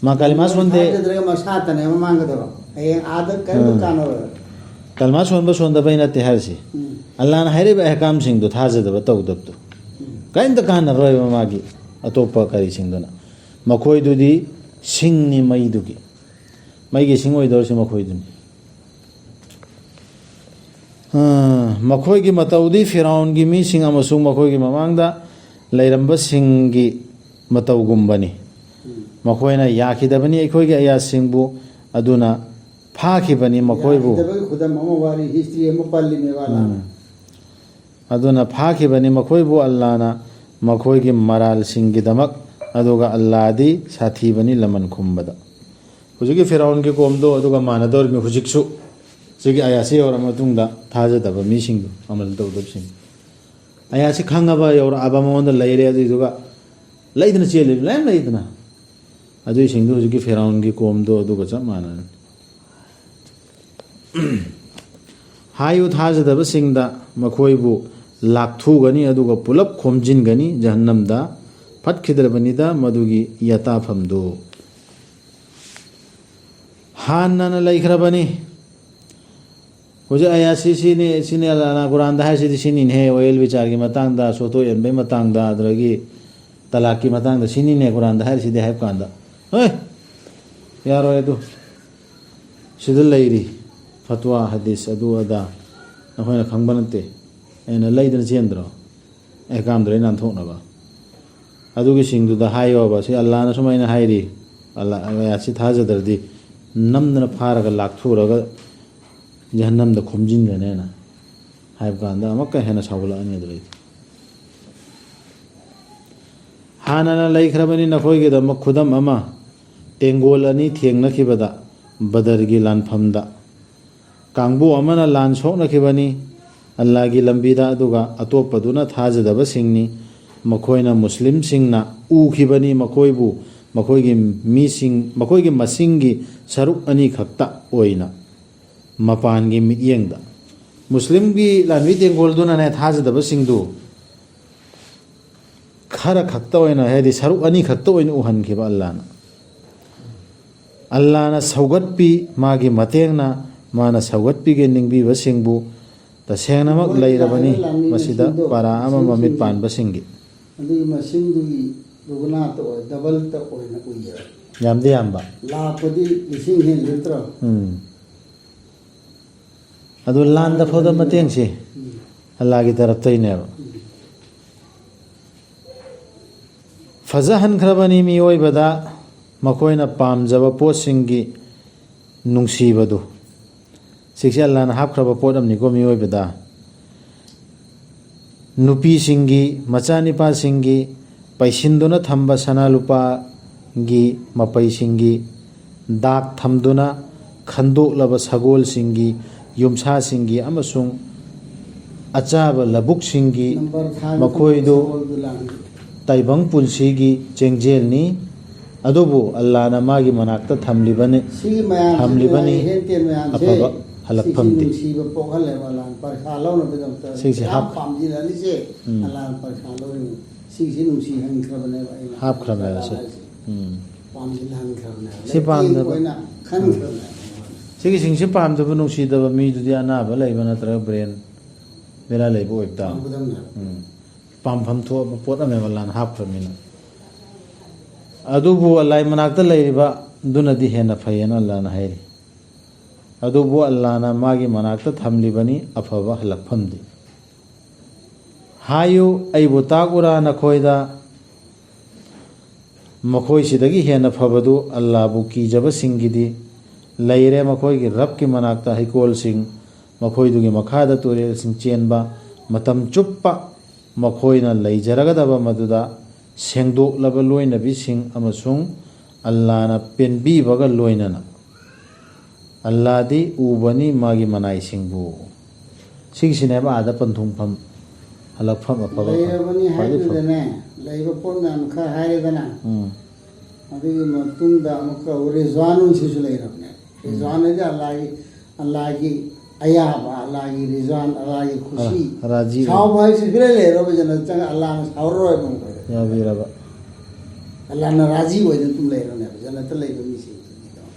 ꯃꯥ ꯀꯂꯤꯃꯥ ꯁꯣꯟꯗꯦ꯫ ꯊꯥꯖꯗ꯭ꯔꯒ ꯃꯁꯥꯇꯅꯦꯕ ꯃꯥꯡꯒꯗꯕ꯫ ꯍꯌꯦꯡ ꯑꯥꯗ ꯀꯔꯤꯝꯇ ꯎꯝ꯫ ꯀꯥꯟꯅꯔꯣꯏ꯫ ꯀꯂꯤꯃꯥ ꯁꯣꯟꯕ ꯁꯣꯟꯗꯕꯩ ꯅꯠꯇꯦ ꯍꯥꯏꯔꯤꯁꯤ꯫ ꯎꯝ꯫ ꯑꯜꯂꯥꯅ ꯍꯥꯏꯔꯤꯕ ꯑꯍꯀꯥꯝꯁꯤꯡꯗꯣ ꯊꯥꯖꯗꯕ ꯇꯧꯗꯕꯗꯣ꯫ ꯎꯝ꯫ ꯀꯔꯤꯝꯇ ꯀꯥꯟꯅꯔꯣꯏꯕ ꯃꯥꯒꯤ ꯑꯇꯣꯞꯄ ꯀꯔꯤꯁꯤꯡꯗꯨꯅ꯫ ꯃꯈꯣꯏꯗꯨꯗꯤ ꯁꯤꯡꯅꯤ ꯃꯩꯗꯨꯒꯤ꯫ ꯃꯩꯒꯤ ꯁꯤꯡ ꯑꯣꯏꯗꯧꯔꯤꯁꯤ ꯃꯈꯣꯏꯗꯨꯅꯤ꯫ ꯑ, ꯃꯈꯣꯏꯒꯤ ꯃꯇꯧꯗꯤ ꯐꯤꯔꯥꯎꯟꯒꯤ ꯃꯤꯁꯤꯡ ꯑꯃꯁꯨꯡ ꯃꯈꯣꯏꯒꯤ ꯃꯃꯥꯡꯗ ꯂꯩꯔꯝꯕꯁꯤꯡꯒꯤ ꯃꯇꯧꯒꯨꯝꯕꯅꯤ꯫ ꯎꯝ꯫ ꯃꯈꯣꯏꯅ ꯌꯥꯈꯤꯗꯕꯅꯤ ꯑꯩꯈꯣꯏꯒꯤ ꯑꯌꯥꯁꯤꯡꯕꯨ, ꯑꯗꯨꯅ ꯐꯥꯈꯤꯕꯅꯤ ꯃꯈꯣꯏꯕꯨ꯫ ꯌꯥꯈꯤꯗꯕꯒꯤ ꯈꯨꯗꯝ ꯑꯃ ꯋꯥꯔꯤ, ꯍꯤꯁꯇ꯭ꯔꯤ ꯑꯃ ꯄꯜꯂꯤꯅꯦꯕ ꯑꯜꯂꯥꯅ꯫ ꯎꯝ꯫ ꯑꯗꯨꯅ ꯐꯥꯈꯤꯕꯅꯤ ꯃꯈꯣꯏꯕꯨ ꯑꯜꯂꯥꯅ ꯃꯈꯣꯏꯒꯤ ꯃꯔꯥꯜꯁꯤꯡꯒꯤꯗꯃꯛ, ꯑꯗꯨꯒ ꯑꯜꯂꯥꯗꯤ ꯁꯥꯊꯤꯕꯅꯤ ꯂꯃꯟ ꯈꯨꯝꯕꯗ꯫ ꯍꯧꯖꯤꯛꯀꯤ ꯐꯤꯔꯥꯎꯟꯒꯤ ꯀꯣꯝꯗꯣ ꯑꯗꯨꯒ ꯃꯥꯟꯅꯗꯧꯔꯤꯕꯅꯤ꯫ ꯍꯧꯖꯤꯛꯁꯨ ꯁꯤꯒꯤ ꯑꯌꯥꯠꯁꯤ ꯌꯧꯔꯕ ꯃꯇꯨꯡꯗ ꯊꯥꯖꯗꯕ ꯃꯤꯁꯤꯡꯗꯣ, ꯑꯃꯜ ꯇꯧꯗꯕꯁꯤꯡ, ꯑꯌꯥꯠꯁꯤ ꯈꯪꯉꯕ ꯌꯧꯔꯛꯑꯕ ꯃꯉꯣꯟꯗ ꯂꯩꯔꯦ, ꯑꯗꯨꯏꯗꯨꯒ ꯂꯩꯗꯅ ꯆꯦꯜꯂꯤꯕ ꯃꯌꯥꯝ ꯂꯩꯗꯅ, ꯑꯗꯨꯏꯁꯤꯡꯗꯨ ꯍꯧꯖꯤꯛꯀꯤ ꯐꯤꯔꯥꯎꯟꯒꯤ ꯀꯣꯝꯗꯣ ꯑꯗꯨꯒ ꯆꯞ ꯃꯥꯟꯅꯅꯤ꯫ ꯍꯥꯏꯌꯨ, ꯊꯥꯖꯗꯕꯁꯤꯡꯗ ꯃꯈꯣꯏꯕꯨ ꯂꯥꯛꯊꯨꯒꯅꯤ, ꯑꯗꯨꯒ ꯄꯨꯂꯞ ꯈꯣꯝꯖꯤꯟꯒꯅꯤ ꯖꯍꯟꯅꯝꯗ꯫ ꯐꯠꯈꯤꯗ꯭ꯔꯕꯅꯤꯗ ꯃꯗꯨꯒꯤ ꯌꯥꯇꯥꯐꯝꯗꯨ꯫ ꯍꯥꯟꯅꯅ ꯂꯩꯈ꯭ꯔꯕꯅꯤ꯫ ꯍꯧꯖꯤꯛ ꯑꯌꯥꯁꯤ ꯁꯤꯅꯤ, ꯁꯤꯅꯤ ꯑꯜꯂꯥꯅ ꯀꯨꯔꯥꯟꯗ ꯍꯥꯏꯁꯤꯗꯤ ꯁꯤꯅꯤꯅꯦꯍꯦ, ꯑꯣꯏꯜ ꯕꯤꯆꯥꯔꯒꯤ ꯃꯇꯥꯡꯗ, ꯁꯣꯇꯣ ꯌꯦꯟꯕꯒꯤ ꯃꯇꯥꯡꯗ, ꯑꯗꯨꯗꯒꯤ ꯇꯂꯥꯛꯀꯤ ꯃꯇꯥꯡꯗ ꯁꯤꯅꯤꯅꯦ ꯀꯨꯔꯥꯟꯗ ꯍꯥꯏꯔꯤꯁꯤꯗꯤ ꯍꯥꯏꯕ ꯀꯥꯟꯗ, ꯍꯣꯏ, ꯌꯥꯔꯣꯏ ꯑꯗꯨ꯫ ꯁꯤꯗ ꯂꯩꯔꯤ꯫ ꯐꯠꯋꯥ, ꯍꯗꯤꯁ, ꯑꯗꯨ ꯑꯗꯥ ꯅꯈꯣꯏꯅ ꯈꯪꯕ ꯅꯠꯇꯦ꯫ ꯑꯩꯅ ꯂꯩꯗꯅ ꯆꯦꯟꯗ꯭ꯔꯣ? ꯑꯦꯍꯀꯥꯝꯗꯨꯗ ꯑꯩ ꯅꯥꯟꯊꯣꯛꯅꯕ꯫ ꯑꯗꯨꯒꯤꯁꯤꯡꯗꯨꯗ ꯍꯥꯏꯌꯣꯕ, ꯁꯤ ꯑꯜꯂꯥꯅ ꯁꯨꯃꯥꯏꯅ ꯍꯥꯏꯔꯤ, ꯑꯜꯂꯥ, ꯑꯜꯂꯥ ꯁꯤ ꯊꯥꯖꯗ꯭ꯔꯗꯤ ꯅꯝꯗꯅ ꯐꯥꯔꯒ ꯂꯥꯛꯊꯨꯔꯒ ꯖꯍꯟꯅꯝꯗ ꯈꯣꯝꯖꯤꯟꯒꯅꯦꯅ ꯍꯥꯏꯕ ꯀꯥꯟꯗ ꯑꯃꯨꯛꯀ ꯍꯦꯟꯅ ꯁꯥꯎꯒꯠꯂꯛꯑꯅꯤ ꯑꯗꯨꯗꯩꯗꯤ꯫ ꯍꯥꯟꯅꯅ ꯂꯩꯈ꯭ꯔꯕꯅꯤ ꯅꯈꯣꯏꯒꯤꯗꯃꯛ ꯈꯨꯗꯝ ꯑꯃ, ꯇꯦꯡꯒꯣꯜ ꯑꯅꯤ ꯊꯦꯡꯅꯈꯤꯕꯗ ꯕꯗꯔꯒꯤ ꯂꯥꯟꯐꯝꯗ꯫ ꯀꯥꯡꯕꯨ ꯑꯃꯅ ꯂꯥꯟ ꯁꯣꯛꯅꯈꯤꯕꯅꯤ ꯑꯜꯂꯥꯒꯤ ꯂꯝꯕꯤꯗ, ꯑꯗꯨꯒ ꯑꯇꯣꯞꯄꯗꯨꯅ ꯊꯥꯖꯗꯕꯁꯤꯡꯅꯤ꯫ ꯃꯈꯣꯏꯅ ꯃꯨꯁꯂꯤꯝꯁꯤꯡꯅ ꯎꯈꯤꯕꯅꯤ ꯃꯈꯣꯏꯕꯨ ꯃꯈꯣꯏꯒꯤ ꯃꯤꯁꯤꯡ, ꯃꯈꯣꯏꯒꯤ ꯃꯁꯤꯡꯒꯤ ꯁꯔꯨꯛ ꯑꯅꯤ ꯈꯛꯇ ꯑꯣꯏꯅ꯫ ꯃꯄꯥꯟꯒꯤ ꯃꯤꯠꯌꯦꯡꯗ ꯃꯨꯁꯂꯤꯝꯒꯤ ꯂꯥꯟꯃꯤ ꯇꯦꯡꯒꯣꯜꯗꯨꯅꯅꯦ, ꯊꯥꯖꯗꯕꯁꯤꯡꯗꯨ ꯈꯔ ꯈꯛꯇ ꯑꯣꯏꯅ, ꯍꯥꯏꯗꯤ ꯁꯔꯨꯛ ꯑꯅꯤ ꯈꯛꯇ ꯑꯣꯏꯅ ꯎꯍꯟꯈꯤꯕ ꯑꯜꯂꯥꯅ꯫ ꯑꯜꯂꯥꯅ ꯁꯧꯒꯠꯄꯤ, ꯃꯥꯒꯤ ꯃꯇꯦꯡꯅ, ꯃꯥꯅ ꯁꯧꯒꯠꯄꯤꯒꯦ ꯅꯤꯡꯕꯤꯕꯁꯤꯡꯕꯨ ꯇꯁꯦꯡꯅꯃꯛ ꯂꯩꯔꯕꯅꯤ꯫ ꯃꯁꯤꯗ ꯄꯥꯔꯥ ꯑꯃ ꯃꯃꯤꯠ ꯄꯥꯟꯕꯁꯤꯡꯒꯤ꯫ ꯑꯗꯨꯒꯤ ꯃꯁꯤꯡꯗꯨꯒꯤ ꯗꯨꯒꯨꯅꯥꯇ ꯑꯣꯏ, ꯗꯕꯜꯇ ꯑꯣꯏꯅ ꯎꯏꯌꯦꯕ꯫ ꯌꯥꯝꯗꯤ ꯌꯥꯝꯕ꯫ ꯂꯥꯛꯄꯗꯤ ꯂꯤꯁꯤꯡ ꯍꯦꯟ ꯅꯠꯇ꯭ꯔꯣ? ꯎꯝ꯫ ꯑꯗꯨ ꯂꯥꯟꯗ ꯐꯥꯎꯗ ꯃꯇꯦꯡꯁꯦ ꯎꯝ꯫ ꯑꯜꯂꯥꯒꯤ ꯇꯔꯞꯇꯩꯅꯦꯕ꯫ ꯎꯝ꯫ ꯐꯖꯍꯟꯈ꯭ꯔꯕꯅꯤ ꯃꯤꯑꯣꯏꯕꯗ ꯃꯈꯣꯏꯅ ꯄꯥꯝꯖꯕ ꯄꯣꯠꯁꯤꯡꯒꯤ ꯅꯨꯡꯁꯤꯕꯗꯨ꯫ ꯁꯤꯁꯦ ꯑꯜꯂꯥꯅ ꯍꯥꯞꯈ꯭ꯔꯕ ꯄꯣꯠ ꯑꯃꯅꯤꯀꯣ ꯃꯤꯑꯣꯏꯕꯗ꯫ ꯅꯨꯄꯤꯁꯤꯡꯒꯤ, ꯃꯆꯥꯅꯤꯄꯥꯁꯤꯡꯒꯤ, ꯄꯩꯁꯤꯟꯗꯨꯅ ꯊꯝꯕ ꯁꯅꯥ ꯂꯨꯄꯥꯒꯤ ꯃꯄꯩꯁꯤꯡꯒꯤ, ꯗꯥꯛ ꯊꯝꯗꯨꯅ ꯈꯟꯗꯣꯛꯂꯕ ꯁꯒꯣꯜꯁꯤꯡꯒꯤ, ꯌꯨꯝꯁꯥꯁꯤꯡꯒꯤ ꯑꯃꯁꯨꯡ ꯑꯆꯥꯕ ꯂꯧꯕꯨꯛꯁꯤꯡꯒꯤ, ꯅꯝꯕꯔ ꯊꯥꯒꯤ ꯃꯈꯣꯏꯗꯨ ꯁꯒꯣꯜꯗꯨ ꯂꯥꯡꯉꯤ꯫ ꯇꯥꯏꯕꯪ ꯄꯨꯟꯁꯤꯒꯤ ꯆꯦꯡꯖꯦꯜꯅꯤ꯫ ꯑꯗꯨꯕꯨ ꯑꯜꯂꯥꯅ ꯃꯥꯒꯤ ꯃꯅꯥꯛꯇ ꯊꯝꯂꯤꯕꯅꯤ, ꯁꯤꯒꯤ ꯃꯌꯥꯝꯁꯤꯗꯤ ꯊꯝꯂꯤꯕꯅꯤ, ꯍꯦꯟ ꯇꯦꯟ ꯃꯌꯥꯝꯁꯦ, ꯑꯐꯕ ꯁꯤꯁꯤ ꯍꯜꯂꯛꯐꯝꯗꯤ꯫ ꯅꯨꯡꯁꯤꯕ ꯄꯣꯛꯍꯜꯂꯦꯕ ꯑꯜꯂꯥꯅ ꯄꯔꯤꯈꯥ ꯂꯧꯅꯕꯒꯤꯗꯃꯛꯇ꯫ ꯁꯤꯁꯤ ꯌꯥꯝ ꯍꯥꯞ- ꯄꯥꯝꯖꯤꯜꯂꯛꯑꯅꯤꯁꯦ ꯎꯝ꯫ ꯑꯜꯂꯥꯅ ꯄꯔꯤꯈꯥ ꯂꯧꯔꯤꯅꯤ꯫ ꯁꯤꯁꯤ ꯅꯨꯡꯁꯤꯍꯟꯈ꯭ꯔꯕꯅꯦꯕ ꯑꯩꯅ꯫ ꯍꯥꯞꯈ꯭ꯔꯕꯅꯦꯕ ꯁꯤ꯫ ꯑꯜꯂꯥꯅ ꯍꯥꯏꯁꯦ꯫ ꯎꯝ꯫ ꯄꯥꯝꯖꯤꯜꯍꯟꯈ꯭ꯔꯕꯅꯦꯕ꯫ ꯁꯤ ꯂꯩꯇꯦꯡ ꯄꯥꯝꯗꯕ ꯑꯣꯏꯅ ꯈꯟꯈ꯭ꯔꯕꯅꯦꯕ꯫ ꯁꯤꯒꯤꯁꯤꯡꯁꯤ ꯄꯥꯝꯗꯕ, ꯅꯨꯡꯁꯤꯗꯕ ꯃꯤꯗꯨꯗꯤ ꯑꯅꯥꯕ ꯂꯩꯕ ꯅꯠꯇ꯭ꯔꯒ ꯕ꯭ꯔꯦꯟ ꯕꯦꯔꯥ ꯂꯩꯕ ꯑꯣꯏꯕ ꯇꯥꯕ꯫ ꯄꯥꯝꯒꯗꯕꯅꯦꯕ꯫ ꯎꯝ꯫ ꯄꯥꯝꯐꯝ ꯊꯣꯛꯑꯕ ꯄꯣꯠ ꯑꯃꯅꯦꯕ ꯑꯜꯂꯥꯅ ꯍꯥꯞꯈ꯭ꯔꯕꯅꯤꯅ꯫ ꯑꯗꯨꯕꯨ ꯑꯜꯂꯥꯍꯒꯤ ꯃꯅꯥꯛꯇ ꯂꯩꯔꯤꯕ ꯑꯗꯨꯅꯗꯤ ꯍꯦꯟꯅ ꯐꯩꯌꯦꯅ ꯑꯜꯂꯥꯅ ꯍꯥꯏꯔꯤ꯫ ꯑꯗꯨꯕꯨ ꯑꯜꯂꯥꯅ ꯃꯥꯒꯤ ꯃꯅꯥꯛꯇ ꯊꯝꯂꯤꯕꯅꯤ ꯑꯐꯕ ꯍꯜꯂꯛꯐꯝꯗꯤ꯫ ꯍꯥꯏꯌꯨ, ꯑꯩꯕꯨ ꯇꯥꯛꯎꯔꯥ ꯅꯈꯣꯏꯗ? ꯃꯈꯣꯏꯁꯤꯗꯒꯤ ꯍꯦꯟꯅ ꯐꯕꯗꯨ ꯑꯜꯂꯥꯕꯨ ꯀꯤꯖꯕꯁꯤꯡꯒꯤꯗꯤ ꯂꯩꯔꯦ꯫ ꯃꯈꯣꯏꯒꯤ ꯔꯕꯀꯤ ꯃꯅꯥꯛꯇ ꯍꯩꯀꯣꯜꯁꯤꯡ, ꯃꯈꯣꯏꯗꯨꯒꯤ ꯃꯈꯥꯗ ꯇꯨꯔꯦꯜꯁꯤꯡ ꯆꯦꯟꯕ, ꯃꯇꯝ ꯆꯨꯞꯄ ꯃꯈꯣꯏꯅ ꯂꯩꯖꯔꯒꯗꯕ ꯃꯗꯨꯗ ꯁꯦꯡꯗꯣꯛꯂꯕ ꯂꯣꯏꯅꯕꯤꯁꯤꯡ ꯑꯃꯁꯨꯡ ꯑꯜꯂꯥꯅ ꯄꯦꯟꯕꯤꯕꯒ ꯂꯣꯏꯅꯅ꯫ ꯑꯜꯂꯥꯗꯤ ꯎꯕꯅꯤ ꯃꯥꯒꯤ ꯃꯅꯥꯏꯁꯤꯡꯕꯨ꯫ ꯁꯤꯒꯤꯁꯤꯅꯦꯕ ꯑꯥꯗ ꯄꯟꯊꯨꯡꯐꯝ, ꯍꯜꯂꯛꯐꯝ ꯑꯐꯕ ꯂꯩꯔꯕꯅꯤ ꯈ꯭ꯋꯥꯏꯗꯒꯤ ꯐꯕ꯫ ꯍꯥꯏꯗꯨꯗꯅꯦ, ꯂꯩꯕ ꯄꯣꯠ ꯃꯌꯥꯝ ꯈꯔ ꯍꯥꯏꯔꯦꯗꯅ, ꯎꯝ꯫ ꯑꯗꯨꯒꯤ ꯃꯇꯨꯡꯗ ꯑꯃꯨꯛꯀ ꯔꯤꯖꯋꯥꯟ ꯁꯤꯁꯨ ꯂꯩꯔꯕꯅꯦ꯫ ꯎꯝ꯫ ꯔꯤꯖꯋꯥꯟ ꯍꯥꯏꯗꯤ ꯑꯜꯂꯥꯒꯤ, ꯑꯜꯂꯥꯒꯤ ꯑꯌꯥꯕ, ꯑꯜꯂꯥꯒꯤ ꯔꯤꯖꯋꯥꯟ, ꯑꯜꯂꯥꯒꯤ ꯈꯨꯁꯤ꯫ ꯑ, ꯔꯥꯖꯤ ꯑꯣꯏ꯫ ꯁꯥꯎꯕ ꯍꯥꯏꯁꯤ ꯁꯨꯡꯂꯩ ꯂꯩꯔꯔꯣꯏꯕ, ꯖꯟꯅꯠ ꯆꯪꯉ ꯑꯜꯂꯥꯅ ꯁꯥꯎꯔꯔꯣꯏꯕ ꯑꯃꯨꯛ꯫ ꯌꯥꯕꯤꯔꯕ꯫ ꯑꯜꯂꯥꯅ ꯔꯥꯖꯤ ꯑꯣꯏꯗꯅ ꯑꯗꯨꯝ ꯂꯩꯔꯅꯦꯕ ꯖꯟꯅꯠꯇ ꯂꯩꯕ ꯃꯤꯁꯤꯡꯗꯨꯒꯤꯗꯃꯛ꯫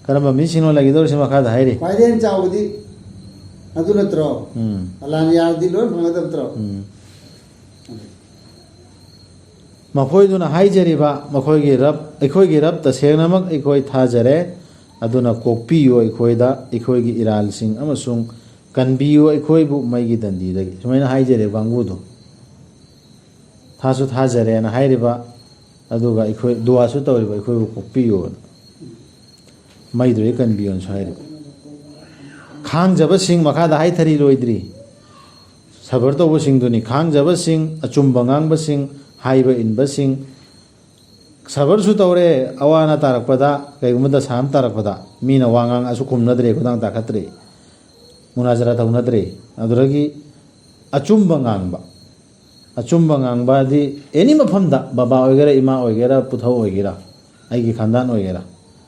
ꯀꯔꯝꯕ ꯃꯤꯁꯤꯡꯅꯣ ꯂꯩꯒꯗꯧꯔꯤꯁꯤ ꯃꯈꯥꯗ ꯍꯥꯏꯔꯤ? ꯈ꯭ꯋꯥꯏꯗꯒꯤ ꯍꯦꯟꯅ ꯆꯥꯎꯕꯗꯤ ꯑꯗꯨ ꯅꯠꯇ꯭ꯔꯣ? ꯎꯝ꯫ ꯑꯜꯂꯥꯅ ꯌꯥꯔꯗꯤ ꯂꯣꯏ ꯐꯪꯒꯗꯕ ꯅꯠꯇ꯭ꯔꯣ? ꯎꯝ꯫ ꯃꯈꯣꯏꯗꯨꯅ ꯍꯥꯏꯖꯔꯤꯕ, "ꯃꯈꯣꯏꯒꯤ ꯔꯕ, ꯑꯩꯈꯣꯏꯒꯤ ꯔꯕ ꯇꯁꯦꯡꯅꯃꯛ ꯑꯩꯈꯣꯏ ꯊꯥꯖꯔꯦ, ꯑꯗꯨꯅ ꯀꯣꯛꯄꯤꯌꯨ ꯑꯩꯈꯣꯏꯗ ꯑꯩꯈꯣꯏꯒꯤ ꯏꯔꯥꯜꯁꯤꯡ ꯑꯃꯁꯨꯡ ꯀꯟꯕꯤꯌꯨ ꯑꯩꯈꯣꯏꯕꯨ ꯃꯩꯒꯤ ꯗꯟꯗꯤꯗꯒꯤ"꯫ ꯁꯨꯃꯥꯏꯅ ꯍꯥꯏꯖꯔꯤꯕ ꯀꯥꯡꯕꯨꯗꯣ꯫ ꯊꯥꯁꯨ ꯊꯥꯖꯔꯦꯅ ꯍꯥꯏꯔꯤꯕ, ꯑꯗꯨꯒ ꯑꯩꯈꯣꯏ ꯗꯨꯋꯥꯁꯨ ꯇꯧꯔꯤꯕ, "ꯑꯩꯈꯣꯏꯕꯨ ꯀꯣꯛꯄꯤꯌꯨꯅ"꯫ ꯃꯩꯗꯨꯗꯒꯤ ꯀꯟꯕꯤꯌꯣꯅꯁꯨ ꯍꯥꯏꯔꯤꯕ꯫ ꯈꯥꯡꯖꯕꯁꯤꯡ ꯃꯈꯥꯗ ꯍꯥꯏꯊꯔꯤ, ꯂꯣꯏꯗ꯭ꯔꯤ꯫ ꯁꯕꯔ ꯇꯧꯕꯁꯤꯡꯗꯨꯅꯤ꯫ ꯈꯥꯡꯖꯕꯁꯤꯡ, ꯑꯆꯨꯝꯕ ꯉꯥꯡꯕꯁꯤꯡ, ꯍꯥꯏꯕ ꯏꯟꯕꯁꯤꯡ꯫ ꯁꯕꯔꯁꯨ ꯇꯧꯔꯦ, ꯑꯋꯥ ꯑꯅꯥ ꯇꯥꯔꯛꯄꯗ, ꯀꯩꯒꯨꯝꯕ ꯗꯁꯥ ꯑꯃ ꯇꯥꯔꯛꯄꯗ, ꯃꯤꯅ ꯋꯥ ꯉꯥꯡꯉꯁꯨ ꯈꯨꯝꯅꯗ꯭ꯔꯦ, ꯈꯨꯗꯥꯡ ꯇꯥꯈꯠꯇ꯭ꯔꯦ, ꯃꯨꯅꯥꯖꯔꯥ ꯇꯧꯅꯗ꯭ꯔꯦ꯫ ꯑꯗꯨꯗꯒꯤ ꯑꯆꯨꯝꯕ ꯉꯥꯡꯕ꯫ ꯑꯆꯨꯝꯕ ꯉꯥꯡꯕ ꯍꯥꯏꯗꯤ ꯑꯦꯅꯤ ꯃꯐꯝꯗ, ꯕꯕꯥ ꯑꯣꯏꯒꯦꯔꯥ, ꯏꯃꯥ ꯑꯣꯏꯒꯦꯔꯥ, ꯄꯨꯊꯧ ꯑꯣꯏꯒꯦꯔꯥ, ꯑꯩꯒꯤ ꯈꯥꯟꯗꯥꯟ ꯑꯣꯏꯒꯦꯔꯥ,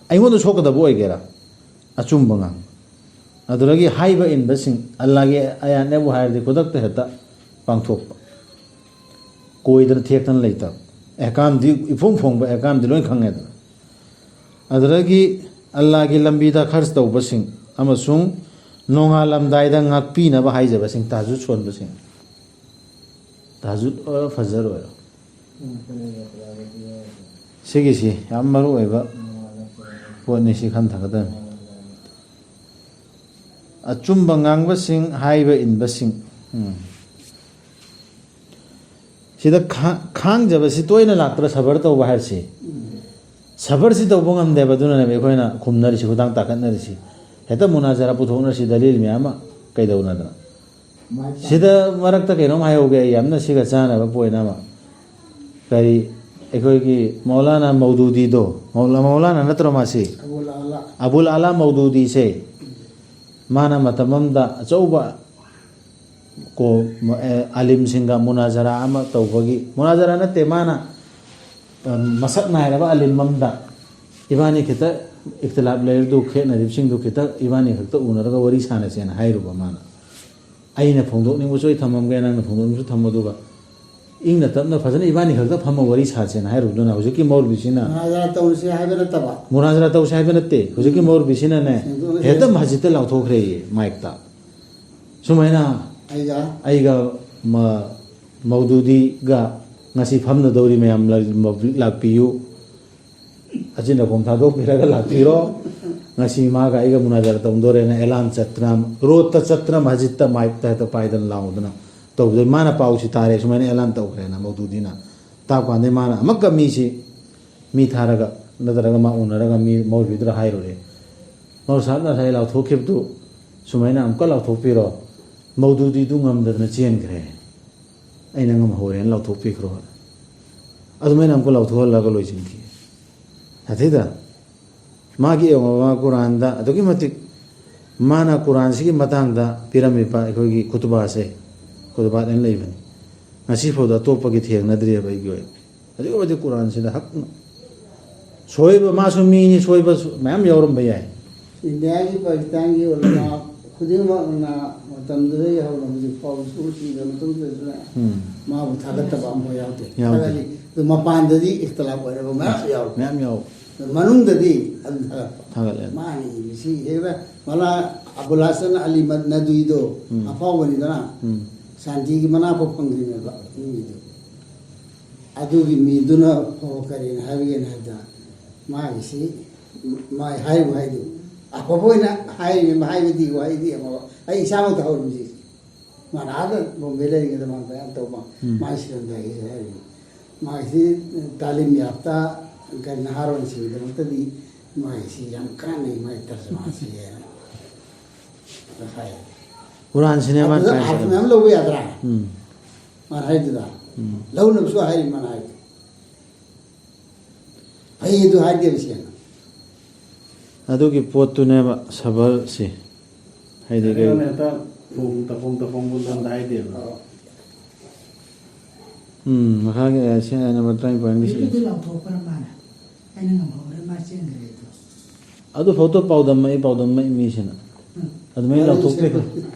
ꯑꯩꯉꯣꯟꯗ ꯁꯣꯛꯀꯗꯕ ꯑꯣꯏꯒꯦꯔꯥ, ꯑꯆꯨꯝꯕ ꯉꯥꯡꯕ꯫ ꯑꯗꯨꯗꯒꯤ ꯍꯥꯏꯕ ꯏꯟꯕꯁꯤꯡ, ꯑꯜꯂꯥꯒꯤ ꯑꯌꯥꯠꯅꯦꯕꯨ ꯍꯥꯏꯔꯗꯤ ꯈꯨꯗꯛꯇ ꯍꯦꯛꯇ ꯄꯥꯡꯊꯣꯛꯄ, ꯀꯣꯏꯗꯅ ꯊꯦꯛꯇꯅ ꯂꯩꯇꯕ, ꯑꯦꯍꯀꯥꯝꯗꯤ, ꯏꯐꯣꯡ ꯐꯣꯡꯕ ꯑꯦꯍꯀꯥꯝꯗꯤ ꯂꯣꯏ ꯈꯪꯉꯦꯗꯅ꯫ ꯑꯗꯨꯗꯒꯤ ꯑꯜꯂꯥꯒꯤ ꯂꯝꯕꯤꯗ ꯈꯔꯆ ꯇꯧꯕꯁꯤꯡ ꯑꯃꯁꯨꯡ ꯅꯣꯡꯉꯥꯜꯂꯝꯗꯥꯏꯗ ꯉꯥꯛꯄꯤꯅꯕ ꯍꯥꯏꯖꯕꯁꯤꯡ, ꯇꯍꯖꯨꯗ ꯁꯣꯟꯕꯁꯤꯡ, ꯇꯍꯖꯨꯗ ꯑꯣꯏꯔꯣ, ꯐꯖꯔ ꯑꯣꯏꯔꯣ꯫ ꯁꯤꯒꯤꯁꯤ ꯌꯥꯝ ꯃꯔꯨ ꯑꯣꯏꯕ꯫ ꯄꯣꯠꯅꯤ ꯁꯤ ꯈꯟꯊꯒꯗꯕꯅꯤ꯫ ꯑꯆꯨꯝꯕ ꯉꯥꯡꯕꯁꯤꯡ, ꯍꯥꯏꯕ ꯏꯟꯕꯁꯤꯡ꯫ ꯎꯝ꯫ ꯁꯤꯗ ꯈꯥ-, ꯈꯥꯡꯖꯕꯁꯤ ꯇꯣꯏꯅ ꯂꯥꯛꯇ꯭ꯔꯥ ꯁꯕꯔ ꯇꯧꯕ ꯍꯥꯏꯕꯁꯤ? ꯁꯕꯔꯁꯤ ꯇꯧꯕ ꯉꯝꯗꯦꯕ, ꯑꯗꯨꯅꯅꯦꯕ ꯑꯩꯈꯣꯏꯅ ꯈꯨꯝꯅꯔꯤꯁꯤ, ꯈꯨꯗꯥꯡ ꯇꯥꯈꯠꯅꯔꯤꯁꯤ꯫ ꯍꯦꯛꯇ ꯃꯨꯅꯥꯖꯔꯥ ꯄꯨꯊꯣꯛꯅꯔꯁꯤ, ꯗꯂꯤꯜ ꯃꯌꯥꯝ ꯑꯃ ꯀꯩꯗꯧꯅꯗꯅ꯫ ꯁꯤꯗ ꯃꯔꯛꯇ ꯀꯩꯅꯣꯝ ꯍꯥꯏꯍꯧꯒꯦ ꯑꯩ, ꯌꯥꯝꯅ ꯁꯤꯒ ꯆꯥꯟꯅꯕ ꯄꯣꯏꯟ ꯑꯃ꯫ ꯀꯔꯤ, ꯑꯩꯈꯣꯏꯒꯤ ꯃꯧꯂꯥꯅꯥ ꯃꯧꯗꯨꯗꯤꯗꯣ, ꯃꯧꯂꯥ-, ꯃꯧꯂꯥꯅꯥ ꯅꯠꯇ꯭ꯔꯣ ꯃꯥꯁꯤ? ꯑꯕꯨꯜ ꯑꯥꯂꯥ꯫ ꯑꯕꯨꯜ ꯑꯥꯂꯥ ꯃꯧꯗꯨꯗꯤꯁꯦ, ꯃꯥꯅ ꯃꯇꯝ ꯑꯃꯗ ꯑꯆꯧꯕ ꯀꯣ-, ꯑꯦ, ꯑꯥꯂꯤꯝꯁꯤꯡꯒ ꯃꯨꯅꯥꯖꯔꯥ ꯑꯃ ꯇꯧꯕꯒꯤ, ꯃꯨꯅꯥꯖꯔꯥ ꯅꯠꯇꯦ, ꯃꯥꯅ, ꯑ, ꯃꯁꯛ ꯅꯥꯏꯔꯕ ꯑꯥꯂꯤꯝ ꯑꯃꯗ ꯏꯕꯥꯅꯤ ꯈꯤꯇ ꯏꯈꯇꯤꯂꯥꯞ ꯂꯩꯔꯗꯨ, ꯈꯦꯠꯅꯔꯤꯕꯁꯤꯡꯗꯨ ꯈꯤꯇ ꯏꯕꯥꯅꯤ ꯈꯛꯇ ꯎꯅꯔꯒ ꯋꯥꯔꯤ ꯁꯥꯟꯅꯁꯦꯅ ꯍꯥꯏꯔꯨꯕ ꯃꯥꯅ꯫ ꯑꯩꯅ ꯐꯣꯡꯗꯣꯛꯅꯤꯡꯕꯁꯨ ꯑꯩ ꯊꯝꯃꯝꯒꯦ, ꯅꯪꯅ ꯐꯣꯡꯗꯣꯛꯅꯤꯡꯕꯁꯨ ꯊꯝꯃꯣ, ꯑꯗꯨꯒ ꯏꯪꯅ ꯇꯞꯅ ꯐꯖꯅ ꯏꯕꯥꯅꯤ ꯈꯛꯇ ꯐꯝꯃ ꯋꯥꯔꯤ ꯁꯥꯁꯦꯅ ꯍꯥꯏꯔꯨꯕꯗꯨꯅ ꯍꯧꯖꯤꯛꯀꯤ ꯃꯧꯂꯕꯤꯁꯤꯅ ꯃꯨꯅꯥꯖꯔꯥ ꯇꯧꯁꯦ ꯍꯥꯏꯕ ꯅꯠꯇꯕ꯫ ꯃꯨꯅꯥꯖꯔꯥ ꯇꯧꯁꯦ ꯍꯥꯏꯕ ꯅꯠꯇꯦ, ꯍꯧꯖꯤꯛꯀꯤ ꯎꯝ꯫ ꯃꯧꯂꯕꯤꯁꯤꯅꯅꯦ ꯁꯦꯡꯗꯣꯛꯅ ꯍꯦꯛꯇ ꯁꯦꯡ- ꯃꯁꯖꯤꯠꯇ ꯂꯥꯎꯊꯣꯛꯈ꯭ꯔꯦꯌꯦ ꯃꯥꯏꯛꯇ꯫ ꯁꯨꯃꯥꯏꯅ ꯑꯩꯒ? ꯑꯩꯒ ꯃ-, ꯃꯧꯗꯨꯗꯤꯒ ꯉꯁꯤ ꯐꯝꯅꯗꯧꯔꯤ ꯃꯌꯥꯝ ꯂ-, ꯃ-, ꯂꯥꯛꯄꯤꯌꯨ꯫ ꯑꯆꯤꯟ ꯑꯀꯣꯝ ꯊꯥꯗꯣꯛꯄꯤꯔꯒ ꯂꯥꯛꯄꯤꯔꯣ꯫ ꯉꯁꯤ ꯃꯥꯒ ꯑꯩꯒ ꯃꯨꯅꯥꯖꯔꯥ ꯇꯧꯗꯣꯔꯦꯅ ꯑꯦꯂꯥꯟ ꯆꯠꯇꯅ, ꯔꯣꯠꯇ ꯆꯠꯇꯅ, ꯃꯁꯖꯤꯠꯇ ꯃꯥꯏꯛꯇ ꯍꯦꯛꯇ ꯄꯥꯏꯗꯅ ꯂꯥꯎꯗꯅ ꯇꯧꯗꯣꯏ꯫ ꯃꯥꯅ ꯄꯥꯎꯁꯤ ꯇꯥꯔꯦ, ꯁꯨꯃꯥꯏꯅ ꯑꯦꯂꯥꯟ ꯇꯧꯈ꯭ꯔꯦꯅ ꯃꯧꯗꯨꯗꯤꯅ꯫ ꯇꯥꯞ ꯀꯥꯟꯗꯩ ꯃꯥꯅ ꯑꯃꯨꯛꯀ ꯃꯤꯁꯤ, ꯃꯤ ꯊꯥꯔꯒ ꯅꯠꯇ꯭ꯔꯒ ꯃꯥ ꯎꯅꯔꯒ ꯃꯤ ꯃꯧꯂꯕꯤꯗꯨꯗ ꯍꯥꯏꯔꯨꯔꯦ, "ꯃꯧ ꯁꯥꯍꯕꯅ ꯉꯁꯥꯏ ꯂꯥꯎꯊꯣꯛꯈꯤꯕꯗꯨ ꯁꯨꯃꯥꯏꯅ ꯑꯃꯨꯛꯀ ꯂꯥꯎꯊꯣꯛꯄꯤꯔꯣ, ꯃꯧꯗꯨꯗꯤꯗꯨ ꯉꯝꯗꯗꯅ ꯆꯦꯟꯈ꯭ꯔꯦ, ꯑꯩꯅ ꯉꯝꯍꯧꯔꯦꯅ ꯂꯥꯎꯊꯣꯛꯄꯤꯈ꯭ꯔꯣ"꯫ ꯑꯗꯨꯃꯥꯏꯅ ꯑꯃꯨꯛꯀ ꯂꯥꯎꯊꯣꯛꯍꯜꯂꯒ ꯂꯣꯏꯁꯤꯟꯈꯤ꯫ ꯑꯗꯩꯗ ꯃꯥꯒꯤ ꯌꯦꯡꯉꯣ, ꯃꯥ ꯀꯨꯔꯥꯟꯗ ꯑꯗꯨꯛꯀꯤ ꯃꯇꯤꯛ ꯃꯥꯅ ꯀꯨꯔꯥꯟꯁꯤꯒꯤ ꯃꯇꯥꯡꯗ ꯄꯤꯔꯝꯃꯤꯕ ꯑꯩꯈꯣꯏꯒꯤ ꯈꯨꯇꯨꯕꯥꯁꯦ, ꯈꯨꯇꯨꯕꯥꯠ ꯍꯥꯏꯅ ꯂꯩꯕꯅꯤ, ꯉꯁꯤꯐꯥꯎꯗ ꯑꯇꯣꯞꯄꯒꯤ ꯊꯦꯡꯅꯗ꯭ꯔꯤꯑꯕ ꯑꯩꯒꯤ ꯑꯣꯏꯅ꯫ ꯑꯗꯨꯛꯀꯤ ꯃꯇꯤꯛ ꯀꯨꯔꯥꯟꯁꯤꯗ ꯍꯛꯅ ꯁꯣꯏꯕ, ꯃꯥꯁꯨ ꯃꯤꯅꯤ, ꯁꯣꯏꯕꯁꯨ ꯃꯌꯥꯝ ꯌꯥꯎꯔꯝꯕ ꯌꯥꯏ꯫ ꯏꯟꯗꯤꯌꯥꯒꯤ, ꯄꯥꯀꯤꯁꯇꯥꯟꯒꯤ ꯎꯂꯃꯥ ꯈꯨꯗꯤꯡꯃꯛꯅ ꯃꯇꯝꯗꯨꯗꯒꯤ ꯍꯧꯅ ꯍꯧꯖꯤꯛ ꯐꯥꯎꯕ ꯁꯨꯔ ꯁꯤꯔꯕ ꯃꯇꯨꯡꯗꯁꯨꯅꯦ, ꯎꯝ꯫ ꯃꯥꯕꯨ ꯊꯥꯒꯠꯇꯕ ꯑꯃꯐꯥꯎ ꯌꯥꯎꯗꯦ꯫ ꯌꯥꯎꯗꯦ꯫ ꯊꯥꯒꯠꯂꯤ꯫ ꯑꯗꯨ ꯃꯄꯥꯟꯗꯗꯤ ꯏꯈꯇꯤꯂꯥꯐ ꯑꯣꯏꯔꯕ ꯃꯌꯥꯝ ꯌꯥꯎꯔꯤ꯫ ꯃꯌꯥꯝ ꯌꯥꯎ꯫ ꯑꯗꯨ ꯃꯅꯨꯡꯗꯗꯤ ꯑꯗꯨꯝ ꯊꯥꯒꯠꯄ꯫ ꯊꯥꯒꯠꯂꯦ꯫ ꯃꯥꯅ ꯏꯕꯁꯤ ꯍꯦꯛꯇ ꯃꯂꯥ ꯑꯕꯨꯜ ꯍꯁꯟ ꯑꯂꯤ ꯃ-, ꯅꯗꯨꯏꯗꯣ ꯎꯝ꯫ ꯑꯐꯥꯎꯕꯅꯤꯗꯅ, ꯎꯝ꯫ ꯁꯥꯟꯇꯤꯒꯤ ꯃꯅꯥ ꯐꯥꯎ ꯐꯪꯗ꯭ꯔꯤꯅꯦꯕ ꯃꯤꯒꯤꯗꯣ꯫ ꯑꯗꯨꯒꯤ ꯃꯤꯗꯨꯅ ꯐꯥꯎ ꯀꯔꯤꯅ ꯍꯥꯏꯕꯒꯦꯅ ꯍꯥꯏꯕꯗ, ꯃꯥꯒꯤꯁꯤ ꯃꯥꯏ ꯍꯥꯏꯔꯤꯕ ꯍꯥꯏꯗꯨ ꯑꯐꯕ ꯑꯣꯏꯅ ꯍꯥꯏꯔꯤꯕ ꯍꯥꯏꯕꯗꯤ ꯋꯥꯍꯩꯗꯤ ꯑꯃ ꯑꯩ ꯏꯁꯥꯃꯛꯇ ꯍꯧꯔꯤꯕꯁꯤ꯫ ꯃꯥꯅ ꯑꯥꯗ ꯕꯣꯝꯕꯦ ꯂꯩꯔꯤꯉꯩꯗ ꯃꯥꯅ ꯃꯌꯥꯝ ꯇꯧꯕ꯫ ꯎꯝ꯫ ꯃꯥꯏ ꯁꯤꯔꯝꯗꯥꯏꯒꯤꯁꯨ ꯍꯥꯏꯔꯤ꯫ ꯃꯥꯒꯤꯁꯤ ꯇꯥꯂꯤꯝ ꯌꯥꯞꯇ ꯅꯍꯥꯔꯣꯟꯁꯤꯡꯒꯤꯗꯃꯛꯇꯗꯤ ꯃꯥꯒꯤꯁꯤ ꯌꯥꯝ ꯀꯥꯟꯅꯩ, ꯃꯥꯒꯤ ꯇꯔꯖꯃꯥꯁꯤ ꯍꯥꯏꯅ ꯍꯥꯏ꯫ ꯀꯨꯔꯥꯟ ꯁꯤꯅꯦꯃꯥ ꯑꯗꯨꯗ ꯀꯥꯏ ꯑꯥꯔꯠ ꯆꯠꯂꯤ? ꯃꯌꯥꯝ ꯂꯧꯕ ꯌꯥꯗ꯭ꯔꯥ? ꯎꯝ꯫ ꯃꯥꯅ ꯍꯥꯏꯗꯨꯗ꯫ ꯎꯝ꯫ ꯂꯧꯅꯕꯁꯨ ꯍꯥꯏꯔꯤ ꯃꯥꯅ ꯍꯥꯏꯗꯨ꯫ ꯐꯩ ꯑꯗꯨ ꯍꯥꯏꯗꯦꯕ ꯁꯦꯡꯅ꯫ ꯑꯗꯨꯒꯤ ꯄꯣꯠꯇꯨꯅꯦꯕ ꯁꯕꯔꯁꯤ꯫ ꯍꯥꯏꯗꯤ ꯀꯩ ꯑꯗꯨꯅ ꯍꯦꯛꯇ ꯊꯣꯡ ꯇꯐꯣꯡ ꯇꯐꯣꯡ ꯃꯨꯟꯗ ꯍꯥꯏꯗꯦꯕ꯫ ꯑꯣ꯫ ꯎꯝ, ꯃꯈꯥꯒꯤ, ꯑ, ꯁꯤ ꯑꯩꯅ ꯅꯝꯕꯔ ꯇꯔꯥꯅꯤꯄꯥꯟꯒꯤ ꯁꯤ꯫ ꯍꯧꯖꯤꯛꯀꯤꯗꯨ ꯂꯥꯎꯊꯣꯛꯄ꯭ꯔꯥ ꯃꯥꯅ? ꯑꯩꯅ ꯉꯝꯍꯧꯔꯦ, ꯃꯥ ꯆꯦꯟꯈ꯭ꯔꯦ ꯑꯗꯣ꯫ ꯑꯗꯨ ꯐꯥꯎꯗ ꯄꯥꯎꯗꯝꯃꯛꯏ, ꯄꯥꯎꯗꯝꯃꯛꯏ ꯃꯤꯁꯤꯅ꯫ ꯎꯝ꯫ ꯑꯗꯨꯃꯥꯏꯅ ꯂꯥꯎꯊꯣꯛꯄꯤꯈ꯭ꯔꯣ꯫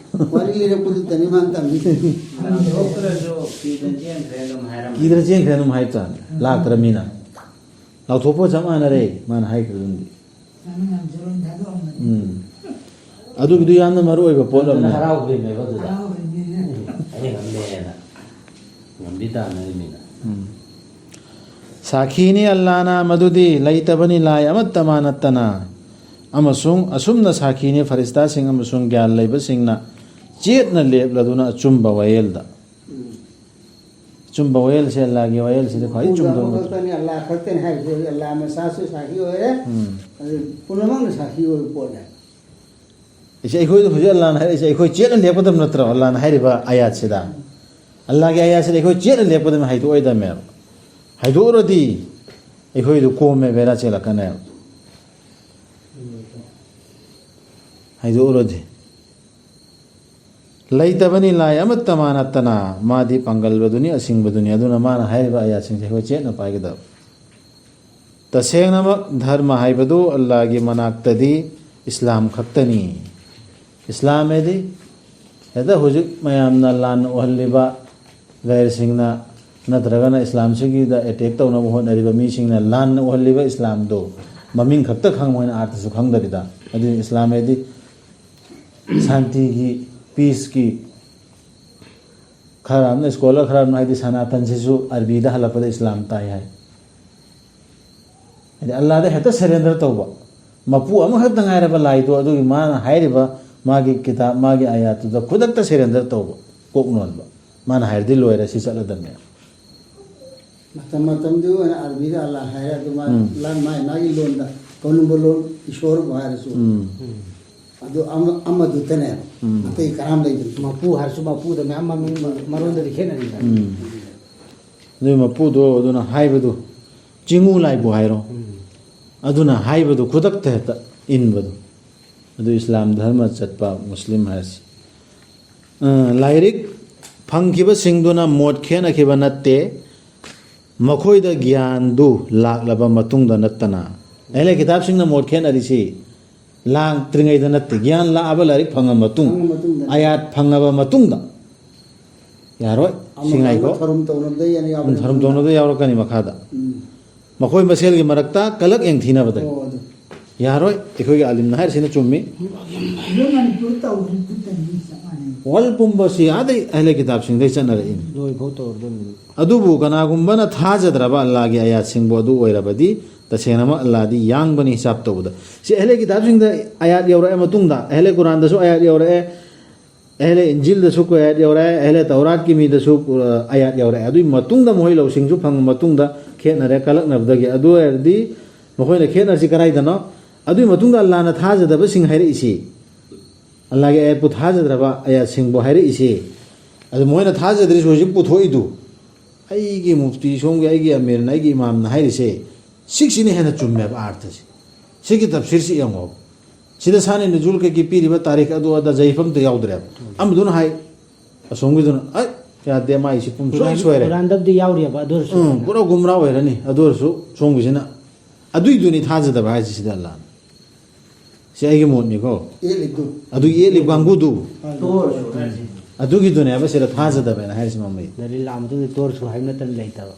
ꯋꯥꯔꯤ ꯂꯤꯔꯛꯄꯗꯨꯗꯅꯤ ꯃꯥꯅ ꯇꯝꯃꯤꯁꯦ꯫ ꯂꯥꯎꯊꯣꯛꯇ꯭ꯔꯁꯨ ꯀꯤꯗꯅ ꯆꯦꯟꯈ꯭ꯔꯦ ꯑꯗꯨꯝ ꯍꯥꯏꯔꯝꯃꯦ꯫ ꯀꯤꯗꯅ ꯆꯦꯟꯈ꯭ꯔꯦ ꯑꯗꯨꯝ ꯍꯥꯏꯕ ꯇꯥꯔꯦ꯫ ꯎꯝ꯫ ꯂꯥꯛꯇ꯭ꯔꯃꯤꯅ꯫ ꯂꯥꯎꯊꯣꯛꯄꯒ ꯆꯞ ꯃꯥꯟꯅꯔꯦ, ꯃꯥꯅ ꯍꯥꯏꯈ꯭ꯔꯤꯗꯨꯅꯗꯤ꯫ ꯃꯥꯅ ꯉꯝꯖꯔꯣꯏꯅ ꯊꯥꯗꯣꯛꯑꯝꯕꯅꯤ꯫ ꯎꯝ꯫ ꯑꯗꯨꯒꯤꯗꯨ ꯌꯥꯝꯅ ꯃꯔꯨ ꯑꯣꯏꯕ ꯄꯣꯠ ꯑꯗꯨꯅ ꯑꯃꯅꯤ꯫ ꯍꯔꯥꯎꯈ꯭ꯔꯤꯅꯦꯕ ꯑꯗꯨꯗ꯫ ꯍꯔꯥꯎꯈ꯭ꯔꯤꯅꯦ꯫ ꯎꯝ, ꯑꯩ ꯉꯝꯗꯦꯅ꯫ ꯉꯝꯕꯤ ꯇꯥꯕꯅꯤ ꯃꯤꯅ꯫ ꯎꯝ꯫ ꯁꯥꯈꯤꯅꯤ ꯑꯜꯂꯥꯅ ꯃꯗꯨꯗꯤ ꯂꯩꯇꯕꯅꯤ ꯂꯥꯏ ꯑꯃꯠꯇ ꯃꯥ ꯅꯠꯇꯅ꯫ ꯑꯃꯁꯨꯡ ꯑꯁꯨꯝꯅ ꯁꯥꯈꯤꯅꯤ ꯐꯔꯤꯁꯇꯥꯁꯤꯡ ꯑꯃꯁꯨꯡ ꯒ꯭ꯌꯥꯟ ꯂꯩꯕꯁꯤꯡꯅ ꯆꯦꯠꯅ ꯂꯦꯞꯂꯗꯨꯅ ꯑꯆꯨꯝꯕ ꯋꯥꯌꯦꯜꯗ꯫ ꯎꯝ꯫ ꯑꯆꯨꯝꯕ ꯋꯥꯌꯦꯜꯁꯦ ꯑꯜꯂꯥꯒꯤ ꯋꯥꯌꯦꯜꯁꯤꯗ ꯈ꯭ꯋꯥꯏ ꯆꯨꯝꯕ ꯃꯄꯨꯗ ꯅꯠꯇ꯭ꯔꯣ? ꯑꯃꯈꯛꯇꯅꯤ, ꯑꯜꯂꯥ ꯈꯛꯇꯅꯤ ꯍꯥꯏꯔꯤꯁꯦ꯫ ꯑꯜꯂꯥ ꯃꯁꯥꯁꯨ ꯁꯥꯈꯤ ꯑꯣꯏꯔꯦ꯫ ꯎꯝ꯫ ꯑꯗꯨ ꯄꯨꯝꯅꯃꯛꯅ ꯁꯥꯈꯤ ꯑꯣꯏꯕ ꯄꯣꯠꯅꯦ꯫ ꯏꯁꯦ, ꯑꯩꯈꯣꯏꯗ ꯍꯧꯖꯤꯛ ꯑꯜꯂꯥꯅ ꯍꯥꯏꯔꯛꯏꯁꯦ ꯑꯩꯈꯣꯏ ꯆꯦꯠꯅ ꯂꯦꯞꯀꯗꯕ ꯅꯠꯇ꯭ꯔꯣ? ꯑꯜꯂꯥꯅ ꯍꯥꯏꯔꯤꯕ ꯑꯌꯥꯠꯁꯤꯗ꯫ ꯑꯜꯂꯥꯒꯤ ꯑꯌꯥꯠꯁꯤꯗ ꯑꯩꯈꯣꯏ ꯆꯦꯠꯅ ꯂꯦꯞꯀꯗꯕꯅꯤ ꯍꯥꯏꯗꯣꯛꯑꯣꯏꯗꯕꯅꯦꯕ꯫ ꯍꯥꯏꯗꯣꯛꯎꯔꯗꯤ ꯑꯩꯈꯣꯏꯗꯨ ꯀꯣꯝꯃꯦ, ꯕꯦꯔꯥ ꯆꯦꯜꯂꯛꯀꯅꯦꯕ꯫ ꯍꯥꯏꯗꯣꯛꯎꯔꯗꯤ꯫ ꯂꯩꯇꯕꯅꯤ ꯂꯥꯏ ꯑꯃꯠꯇ ꯃꯥ ꯅꯠꯇꯅ, ꯃꯥꯗꯤ ꯄꯥꯡꯒꯜꯕꯗꯨꯅꯤ, ꯑꯁꯤꯡꯕꯗꯨꯅꯤ꯫ ꯑꯗꯨꯅ ꯃꯥꯅ ꯍꯥꯏꯔꯤꯕ ꯑꯌꯥꯠꯁꯤꯡꯁꯦ ꯑꯩꯈꯣꯏ ꯆꯦꯠꯅ ꯄꯥꯏꯒꯗꯕ꯫ ꯇꯁꯦꯡꯅꯃꯛ ꯙꯔꯃ ꯍꯥꯏꯕꯗꯨ ꯑꯜꯂꯥꯒꯤ ꯃꯅꯥꯛꯇꯗꯤ ꯏꯁꯂꯥꯝ ꯈꯛꯇꯅꯤ꯫ ꯏꯁꯂꯥꯝ ꯍꯥꯏꯗꯤ ꯍꯦꯛꯇ ꯍꯧꯖꯤꯛ ꯃꯌꯥꯝꯅ ꯂꯥꯟꯅ ꯎꯍꯜꯂꯤꯕ ꯒꯩꯔꯁꯤꯡꯅ ꯅꯠꯇ꯭ꯔꯒꯅ ꯏꯁꯂꯥꯝꯁꯤꯒꯤꯗ ꯑꯦꯇꯦꯛ ꯇꯧꯅꯕ ꯍꯣꯠꯅꯔꯤꯕ ꯃꯤꯁꯤꯡꯅ ꯂꯥꯟꯅ ꯎꯍꯜꯂꯤꯕ ꯏꯁꯂꯥꯝꯗꯣ ꯃꯃꯤꯡ ꯈꯛꯇ ꯈꯪꯕ ꯑꯣꯏꯅ ꯑꯥꯔꯊꯁꯨ ꯈꯪꯗꯕꯤꯗ, ꯑꯗꯨꯅ ꯏꯁꯂꯥꯝ ꯍꯥꯏꯗꯤ ꯁꯥꯟꯇꯤꯒꯤ, ꯄꯤꯁꯀꯤ, ꯈꯔ ꯑꯃꯅ, ꯁ꯭ꯀꯣꯂꯔ ꯈꯔ ꯑꯃꯅ ꯍꯥꯏꯗꯤ ꯁꯅꯥꯇꯟꯁꯤꯁꯨ ꯑꯔꯕꯤꯗ ꯍꯜꯂꯛꯄꯗ ꯏꯁꯂꯥꯝ ꯇꯥꯏ ꯍꯥꯏ꯫ ꯑꯜꯂꯥꯗ ꯍꯦꯛꯇ ꯁꯔꯦꯟꯗꯔ ꯇꯧꯕ꯫ ꯃꯄꯨ ꯑꯃꯈꯛꯇ ꯉꯥꯏꯔꯕ ꯂꯥꯏꯗꯣ, ꯑꯗꯨꯒꯤ ꯃꯥꯅ ꯍꯥꯏꯔꯤꯕ ꯃꯥꯒꯤ ꯀꯤꯇꯥꯕ, ꯃꯥꯒꯤ ꯑꯌꯥꯠꯇꯨꯗ ꯈꯨꯗꯛꯇ ꯁꯔꯦꯟꯗꯔ ꯇꯧꯕ, ꯀꯣꯛ ꯅꯣꯟꯕ꯫ ꯃꯥꯅ ꯍꯥꯏꯔꯗꯤ ꯂꯣꯏꯔꯦ, ꯁꯤ ꯆꯠꯂꯗꯝꯅꯦ꯫ ꯃꯇꯝ ꯃꯇꯝꯗꯨꯒꯤ ꯑꯣꯏꯅ ꯑꯥꯔꯕꯤꯗ ꯑꯜꯂꯥ ꯍꯥꯏꯔꯦ, ꯑꯗꯨ ꯃꯥ-, ꯎꯝ꯫ ꯂꯥꯟ-, ꯃꯥꯏ ꯃꯥꯒꯤ ꯂꯣꯟꯗ ꯀꯧꯅꯤꯡꯕ ꯂꯣꯟ ꯏꯁꯣꯔꯕꯨ ꯍꯥꯏꯔꯁꯨ꯫ ꯎꯝ꯫ ꯑꯗꯨ ꯑꯃ-, ꯑꯃꯗꯨꯇꯅꯦꯕ꯫ ꯎꯝ꯫ ꯑꯇꯩ ꯀꯅꯥꯝ ꯂꯩꯇꯦ꯫ ꯃꯄꯨ ꯍꯥꯏꯔꯁꯨ ꯃꯄꯨꯗ ꯃꯌꯥꯝ ꯃꯃꯤꯡ ꯃꯔꯣꯟꯗꯗꯤ ꯈꯦꯠꯅꯔꯤꯗꯅ꯫ ꯎꯝ꯫ ꯑꯗꯨꯒꯤ ꯃꯄꯨꯗꯣ ꯑꯗꯨꯅ ꯍꯥꯏꯕꯗꯨ, ꯆꯤꯡꯉꯨ ꯂꯥꯏꯕꯨ ꯍꯥꯏꯔꯣ, ꯎꯝ꯫ ꯑꯗꯨꯅ ꯍꯥꯏꯕꯗꯨ ꯈꯨꯗꯛꯇ ꯍꯦꯛꯇ ꯏꯟꯕꯗꯣ꯫ ꯑꯗꯨ ꯏꯁꯂꯥꯝ ꯙꯔꯃ ꯆꯠꯄ ꯃꯨꯁꯂꯤꯝ ꯍꯥꯏꯁꯤ꯫ ꯑ, ꯂꯥꯏꯔꯤꯛ ꯐꯪꯈꯤꯕꯁꯤꯡꯗꯨꯅ ꯃꯣꯠ ꯈꯦꯠꯅꯈꯤꯕ ꯅꯠꯇꯦ, ꯃꯈꯣꯏꯗ ꯒ꯭ꯌꯥꯟꯗꯨ ꯂꯥꯛꯂꯕ ꯃꯇꯨꯡꯗ ꯅꯠꯇꯅ꯫ ꯑꯍꯂꯦ ꯀꯤꯇꯥꯕꯁꯤꯡꯅ ꯃꯣꯠ ꯈꯦꯠꯅꯔꯤꯁꯤ ꯂꯥꯛꯇ꯭ꯔꯤꯉꯩꯗ ꯅꯠꯇꯦ, ꯒ꯭ꯌꯥꯟ ꯂꯥꯛꯑꯕ, ꯂꯥꯏꯔꯤꯛ ꯐꯪꯉ ꯃꯇꯨꯡ, ꯐꯪꯉ ꯃꯇꯨꯡꯗ꯫ ꯑꯌꯥꯠ ꯐꯪꯉꯕ ꯃꯇꯨꯡꯗ꯫ ꯌꯥꯔꯣꯏ꯫ ꯑꯃꯒ ꯁꯤ ꯉꯥꯏꯈꯣ꯫ ꯑꯃꯒ ꯊꯧꯔꯝ ꯇꯧꯅꯕꯗ ꯌꯥꯅꯤ ꯌꯥꯎꯕ ꯎꯝ, ꯊꯧꯔꯝ ꯇꯧꯅꯕꯗ ꯌꯥꯎꯔꯛꯀꯅꯤ ꯃꯈꯥꯗ꯫ ꯎꯝ꯫ ꯃꯈꯣꯏ ꯃꯁꯦꯜꯒꯤ ꯃꯔꯛꯇ ꯀꯂꯛ ꯌꯦꯡꯊꯤꯅꯕꯗ꯫ ꯑꯣ, ꯑꯗꯨ꯫ ꯌꯥꯔꯣꯏ꯫ ꯑꯩꯈꯣꯏꯒꯤ ꯑꯥꯂꯤꯝꯅ ꯍꯥꯏꯔꯤꯁꯤꯅ ꯆꯨꯝꯃꯤ꯫ ꯏꯚꯟ ꯃꯅꯤꯄꯨꯔ ꯇꯧꯔꯤꯗꯨꯗꯅꯤ ꯆꯞ ꯃꯥꯟꯅꯩ꯫ ꯋꯥꯔꯜ ꯄꯨꯝꯕꯁꯤ ꯑꯥꯗꯩ ꯑꯍꯂꯦ ꯀꯤꯇꯥꯕꯁꯤꯡꯗꯩ ꯆꯠꯅꯔꯛꯏꯅꯤ꯫ ꯂꯣꯏꯐꯥꯎ ꯇꯧꯔꯗꯣꯏꯅꯤ꯫ ꯑꯗꯨꯕꯨ ꯀꯅꯥꯒꯨꯝꯕꯅ ꯊꯥꯖꯗ꯭ꯔꯕ ꯑꯜꯂꯥꯒꯤ ꯑꯌꯥꯠꯁꯤꯡꯕꯨ ꯑꯗꯨ ꯑꯣꯏꯔꯕꯗꯤ, ꯇꯁꯦꯡꯅꯃꯛ ꯑꯜꯂꯥꯗꯤ ꯌꯥꯡꯕꯅꯤ ꯍꯤꯁꯥꯕ ꯇꯧꯕꯗ꯫ ꯁꯤ ꯑꯍꯂꯦ ꯀꯤꯇꯥꯕꯁꯤꯡꯗ ꯑꯌꯥꯠ ꯌꯧꯔꯛꯑ ꯃꯇꯨꯡꯗ, ꯑꯍꯂꯦ ꯀꯨꯔꯥꯟꯗꯁꯨ ꯑꯌꯥꯠ ꯌꯧꯔꯛꯑꯦ, ꯑꯍꯂꯦ ꯏꯟꯖꯤꯜꯗꯁꯨ ꯑꯌꯥꯠ ꯌꯧꯔꯛꯑꯦ, ꯑꯍꯂꯦ ꯇꯧꯔꯥꯠꯀꯤ ꯃꯤꯗꯁꯨ, ꯑ, ꯑꯌꯥꯠ ꯌꯧꯔꯛꯑꯦ꯫ ꯑꯗꯨꯒꯤ ꯃꯇꯨꯡꯗ ꯃꯈꯣꯏ ꯂꯧꯁꯤꯡꯁꯨ ꯐꯪꯉ ꯃꯇꯨꯡꯗ ꯈꯦꯠꯅꯔꯦ ꯀꯂꯛꯅꯕꯗꯒꯤ꯫ ꯑꯗꯨ ꯑꯣꯏꯔꯗꯤ ꯃꯈꯣꯏꯅ ꯈꯦꯠꯅꯔꯤꯁꯤ ꯀꯗꯥꯏꯗꯅꯣ? ꯑꯗꯨꯒꯤ ꯃꯇꯨꯡꯗ ꯑꯜꯂꯥꯅ ꯊꯥꯖꯗꯕꯁꯤꯡ ꯍꯥꯏꯔꯛꯏꯁꯤ, ꯑꯜꯂꯥꯒꯤ ꯑꯌꯥꯠꯄꯨ ꯊꯥꯖꯗ꯭ꯔꯕ ꯑꯌꯥꯠꯁꯤꯡꯕꯨ ꯍꯥꯏꯔꯛꯏꯁꯤ, ꯑꯗꯨ ꯃꯣꯏꯅ ꯊꯥꯖꯗ꯭ꯔꯤꯁꯨ ꯍꯧꯖꯤꯛ ꯄꯨꯊꯣꯛꯏꯗꯨ꯫ ꯑꯩꯒꯤ ꯃꯨꯐꯇꯤ ꯁꯣꯝꯒꯤ, ꯑꯩꯒꯤ ꯑꯃꯤꯔꯅ, ꯑꯩꯒꯤ ꯏꯃꯥꯝꯅ ꯍꯥꯏꯔꯤꯁꯦ, ꯁꯤꯛꯁꯤꯅ ꯍꯦꯟꯅ ꯆꯨꯝꯃꯦꯕ ꯑꯥꯔꯊꯁꯦ꯫ ꯁꯤꯒꯤ ꯇꯐꯁꯤꯔꯁꯤ ꯌꯦꯡꯉꯣ꯫ ꯁꯤꯗ ꯁꯥꯅꯤ ꯅꯨꯖꯨꯜ ꯀꯩꯀꯩ ꯄꯤꯔꯤꯕ ꯇꯥꯔꯤꯈ ꯑꯗꯨ ꯑꯗꯥ ꯖꯩꯐ ꯑꯝꯇ ꯌꯥꯎꯗ꯭ꯔꯦꯕ꯫ ꯑꯃꯗꯨꯅ ꯍꯥꯏ, ꯑꯁꯣꯝꯒꯤꯗꯨꯅ, "ꯑꯩ ꯌꯥꯗꯦ, ꯃꯥꯏꯁꯤ ꯄꯨꯝꯁꯣꯏ ꯁꯣꯏꯔꯦ꯫ ꯀꯨꯔꯥꯟꯗꯕꯨꯗꯤ ꯌꯥꯎꯔꯤꯑꯕ ꯑꯗꯨ ꯑꯣꯏꯔꯁꯨ꯫ ꯎꯝ, ꯄꯨꯔꯥ ꯒꯨꯝꯔꯥ ꯑꯣꯏꯔꯅꯤ꯫ ꯑꯗꯨ ꯑꯣꯏꯔꯁꯨ ꯁꯣꯝꯒꯤꯁꯤꯅ ꯑꯗꯨꯏꯗꯨꯅꯤ ꯊꯥꯖꯗꯕ ꯍꯥꯏꯁꯤ ꯁꯤꯗ ꯑꯜꯂꯥꯅ꯫ ꯁꯤ ꯑꯩꯒꯤ ꯃꯣꯠꯅꯤꯀꯣ꯫ ꯑꯦ, ꯂꯩꯇꯨ꯫ ꯑꯗꯨ ꯌꯦꯠꯂꯤ ꯀꯥꯡꯕꯨꯗꯨ꯫ ꯇꯣꯔꯁꯨ ꯍꯥꯏꯁꯤ꯫ ꯑꯗꯨꯒꯤꯗꯨꯅꯦꯕ ꯁꯤꯗ ꯊꯥꯖꯗꯕꯅ ꯍꯥꯏꯔꯤꯁꯤ ꯃꯃꯩ꯫ ꯗꯂꯤꯜ ꯂꯥꯛꯑ ꯃꯇꯨꯡꯗ ꯇꯣꯔꯁꯨ ꯍꯥꯏꯕ ꯅꯠꯇꯅ ꯂꯩꯇꯕ꯫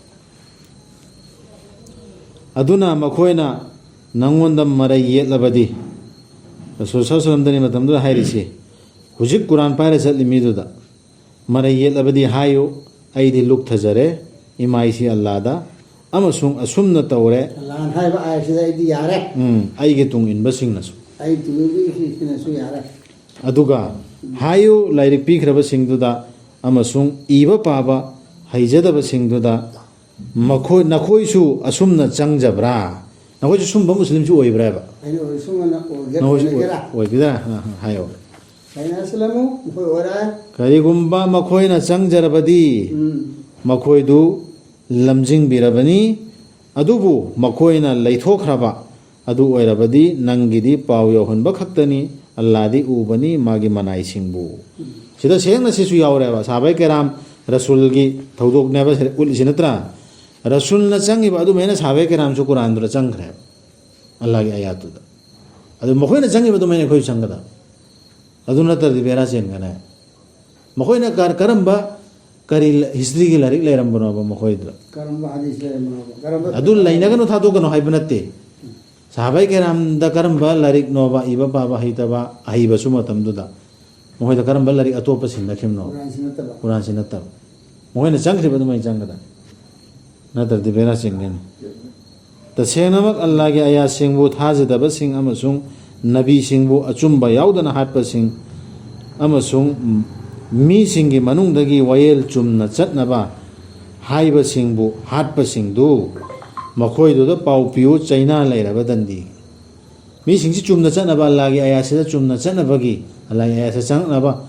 ꯑꯗꯨꯅ ꯃꯈꯣꯏꯅ ꯅꯪꯉꯣꯟꯗ ꯃꯔꯩ ꯌꯦꯠꯂꯕꯗꯤ, ꯔꯁꯨꯜ ꯁꯜꯂꯜꯂꯥꯍꯨ ꯑꯂꯥꯏꯍꯤ ꯋꯥꯁꯜꯂꯝꯗꯅꯤ ꯃꯇꯝꯗꯨꯗ ꯍꯥꯏꯔꯤꯁꯤ, ꯍꯧꯖꯤꯛ ꯀꯨꯔꯥꯟ ꯄꯥꯏꯔ ꯆꯠꯂꯤ ꯃꯤꯗꯨꯗ, ꯃꯔꯩ ꯌꯦꯠꯂꯕꯗꯤ ꯍꯥꯏꯌꯨ, "ꯑꯩꯗꯤ ꯂꯨꯛꯊꯖꯔꯦ ꯏꯃꯥꯏꯁꯤ ꯑꯜꯂꯥꯗ, ꯑꯃꯁꯨꯡ ꯑꯁꯨꯝꯅ ꯇꯧꯔꯦ꯫ ꯑꯜꯂꯥꯍꯅ ꯍꯥꯏꯕ ꯑꯥꯌꯠꯁꯤꯗ ꯑꯩꯗꯤ ꯌꯥꯔꯦ꯫ ꯎꯝ, ꯑꯩꯒꯤ ꯇꯨꯡ ꯏꯟꯕꯁꯤꯡꯅꯁꯨ꯫ ꯑꯩ ꯇꯨꯡ ꯏꯟꯕꯁꯤꯡꯅꯁꯨ ꯌꯥꯔꯦ꯫ ꯑꯗꯨꯒ ꯍꯥꯏꯌꯨ, ꯂꯥꯏꯔꯤꯛ ꯄꯤꯈ꯭ꯔꯕꯁꯤꯡꯗꯨꯗ ꯑꯃꯁꯨꯡ ꯏꯕ ꯄꯥꯕ ꯍꯩꯖꯗꯕꯁꯤꯡꯗꯨꯗ ꯃꯈꯣꯏ, ꯅꯈꯣꯏꯁꯨ ꯑꯁꯨꯝꯅ ꯆꯪꯖꯕ꯭ꯔꯥ? ꯅꯈꯣꯏꯁꯨ ꯁꯨꯝꯕ ꯃꯨꯁꯂꯤꯝꯁꯨ ꯑꯣꯏꯕ꯭ꯔꯥ ꯍꯥꯏꯕ? ꯑꯩꯅ ꯑꯣꯏꯔꯁꯨ ꯉꯟꯅ ꯑꯣꯏꯒꯦꯔꯥ ꯅꯈꯣꯏꯁꯨ ꯑꯣꯏꯒꯦꯔꯥ꯫ ꯑꯣꯏꯕꯤꯗ꯭ꯔꯥ? ꯑ, ꯑ, ꯍꯥꯏꯌꯣ꯫ ꯐꯩꯅ ꯑꯁꯂꯃꯨ, ꯃꯈꯣꯏ ꯑꯣꯏꯔꯦ꯫ ꯀꯔꯤꯒꯨꯝꯕ ꯃꯈꯣꯏꯅ ꯆꯪꯖꯔꯕꯗꯤ ꯎꯝ꯫ ꯃꯈꯣꯏꯗꯨ ꯂꯝꯖꯤꯡꯕꯤꯔꯕꯅꯤ꯫ ꯑꯗꯨꯕꯨ ꯃꯈꯣꯏꯅ ꯂꯩꯊꯣꯛꯈ꯭ꯔꯕ ꯑꯗꯨ ꯑꯣꯏꯔꯕꯗꯤ ꯅꯪꯒꯤꯗꯤ ꯄꯥꯎ ꯌꯧꯍꯟꯕ ꯈꯛꯇꯅꯤ, ꯑꯜꯂꯥꯗꯤ ꯎꯕꯅꯤ ꯃꯥꯒꯤ ꯃꯅꯥꯏꯁꯤꯡꯕꯨ꯫ ꯁꯤꯗ ꯁꯦꯡꯅ ꯁꯤꯁꯨ ꯌꯥꯎꯔꯦꯕ, ꯁꯥꯍꯥꯕꯥꯏ ꯀꯦꯔꯥꯝ ꯔꯁꯨꯜꯒꯤ ꯊꯧꯗꯣꯛꯅꯦꯕ ꯁꯤꯗ ꯎꯠꯂꯤꯁꯤ ꯅꯠꯇ꯭ꯔꯥ? ꯔꯁꯨꯜꯅ ꯆꯪꯉꯤꯕ ꯑꯗꯨꯃꯥꯏꯅ ꯁꯥꯍꯥꯕꯥꯏ ꯀꯦꯔꯥꯝꯁꯨ ꯀꯨꯔꯥꯟꯗꯨꯗ ꯆꯪꯈ꯭ꯔꯦꯕ, ꯑꯜꯂꯥꯒꯤ ꯑꯌꯥꯠꯇꯨꯗ꯫ ꯑꯗꯨ ꯃꯈꯣꯏꯅ ꯆꯪꯉꯤꯕ ꯑꯗꯨꯃꯥꯏꯅ ꯑꯩꯈꯣꯏꯁꯨ ꯆꯪꯒꯗꯕ꯫ ꯑꯗꯨ ꯅꯠꯇ꯭ꯔꯗꯤ ꯕꯦꯔꯥ ꯆꯦꯟꯒꯅꯤ꯫ ꯃꯈꯣꯏꯅ ꯀꯔ-, ꯀꯔꯝꯕ ꯀꯔꯤ ꯍꯤꯁꯇ꯭ꯔꯤꯒꯤ ꯂꯥꯏꯔꯤꯛ ꯂꯩꯔꯝꯕꯅꯣꯕ ꯃꯈꯣꯏꯗꯨꯗ? ꯀꯔꯝꯕ ꯍꯗꯤꯁ ꯂꯩꯔꯝꯕꯅꯣꯕ? ꯀꯔꯝꯕ ꯑꯗꯨ ꯂꯩꯅꯒꯅꯨ, ꯊꯥꯗꯣꯛꯀꯅꯨ ꯍꯥꯏꯕ ꯅꯠꯇꯦ꯫ ꯁꯍꯥꯕꯥꯏ ꯀꯦꯔꯥꯝꯗ ꯀꯔꯝꯕ ꯂꯥꯏꯔꯤꯛꯅꯣꯕ ꯏꯕ ꯄꯥꯕ ꯍꯩꯇꯕ, ꯑꯍꯩꯕꯁꯨ ꯃꯇꯝꯗꯨꯗ ꯃꯈꯣꯏꯗ ꯀꯔꯝꯕ ꯂꯥꯏꯔꯤꯛ ꯑꯇꯣꯞꯄ ꯁꯤꯟꯅꯈꯤꯕꯅꯣ? ꯀꯨꯔꯥꯟꯁꯤ ꯅꯠꯇꯕ꯫ ꯀꯨꯔꯥꯟꯁꯤ ꯅꯠꯇꯕ꯫ ꯃꯈꯣꯏꯅ ꯆꯪꯈ꯭ꯔꯤꯕ ꯑꯗꯨꯃꯥꯏꯅ ꯆꯪꯒꯗꯕ꯫ ꯅꯠꯇ꯭ꯔꯗꯤ ꯕꯦꯔꯥ ꯆꯤꯡꯒꯅꯤ꯫ ꯇꯁꯦꯡꯅꯃꯛ ꯑꯜꯂꯥꯒꯤ ꯑꯌꯥꯁꯤꯡꯕꯨ ꯊꯥꯖꯗꯕꯁꯤꯡ ꯑꯃꯁꯨꯡ ꯅꯕꯤꯁꯤꯡꯕꯨ ꯑꯆꯨꯝꯕ ꯌꯥꯎꯗꯅ ꯍꯥꯠꯄꯁꯤꯡ ꯑꯃꯁꯨꯡ ꯃꯤꯁꯤꯡꯒꯤ ꯃꯅꯨꯡꯗꯒꯤ ꯋꯥꯌꯦꯜ ꯆꯨꯝꯅ ꯆꯠꯅꯕ ꯍꯥꯏꯕꯁꯤꯡꯕꯨ ꯍꯥꯠꯄꯁꯤꯡꯗꯨ ꯃꯈꯣꯏꯗꯨꯗ ꯄꯥꯎ ꯄꯤꯌꯨ, ꯆꯩꯅꯥ ꯂꯩꯔꯕ ꯗꯟꯗꯤ꯫ ꯃꯤꯁꯤꯡꯁꯤ ꯆꯨꯝꯅ ꯆꯠꯅꯕ, ꯑꯜꯂꯥꯒꯤ ꯑꯌꯥꯁꯤꯗ ꯆꯨꯝꯅ ꯆꯠꯅꯕꯒꯤ, ꯑꯜꯂꯥꯒꯤ ꯑꯌꯥꯁꯤꯗ ꯆꯪꯉꯛꯅꯕ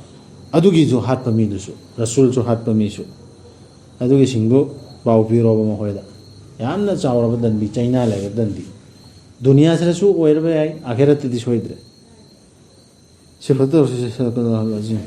ꯑꯗꯨꯒꯤꯁꯨ ꯍꯥꯠꯄ ꯃꯤꯗꯨꯁꯨ, ꯔꯁꯨꯜꯁꯨ ꯍꯥꯠꯄ ꯃꯤꯁꯨ, ꯑꯗꯨꯒꯤꯁꯤꯡꯗꯨ ꯄꯥꯎ ꯄꯤꯔꯣꯕ ꯃꯈꯣꯏꯗ꯫ ꯌꯥꯝꯅ ꯆꯥꯎꯔꯕ ꯗꯟꯗꯤ, ꯆꯩꯅꯥ ꯂꯩꯔꯕ ꯗꯟꯗꯤ꯫ ꯗꯨꯅꯤꯌꯥꯁꯤꯗꯁꯨ ꯑꯣꯏꯔꯕ ꯌꯥꯏ, ꯑꯥꯈꯤꯔꯠꯇꯗꯤ ꯁꯣꯏꯗ꯭ꯔꯦ꯫ ꯁꯤ ꯐꯠꯇꯕꯁꯤ ꯁꯗꯀꯜꯂꯥꯍꯨꯜ ꯑꯖꯤꯝ꯫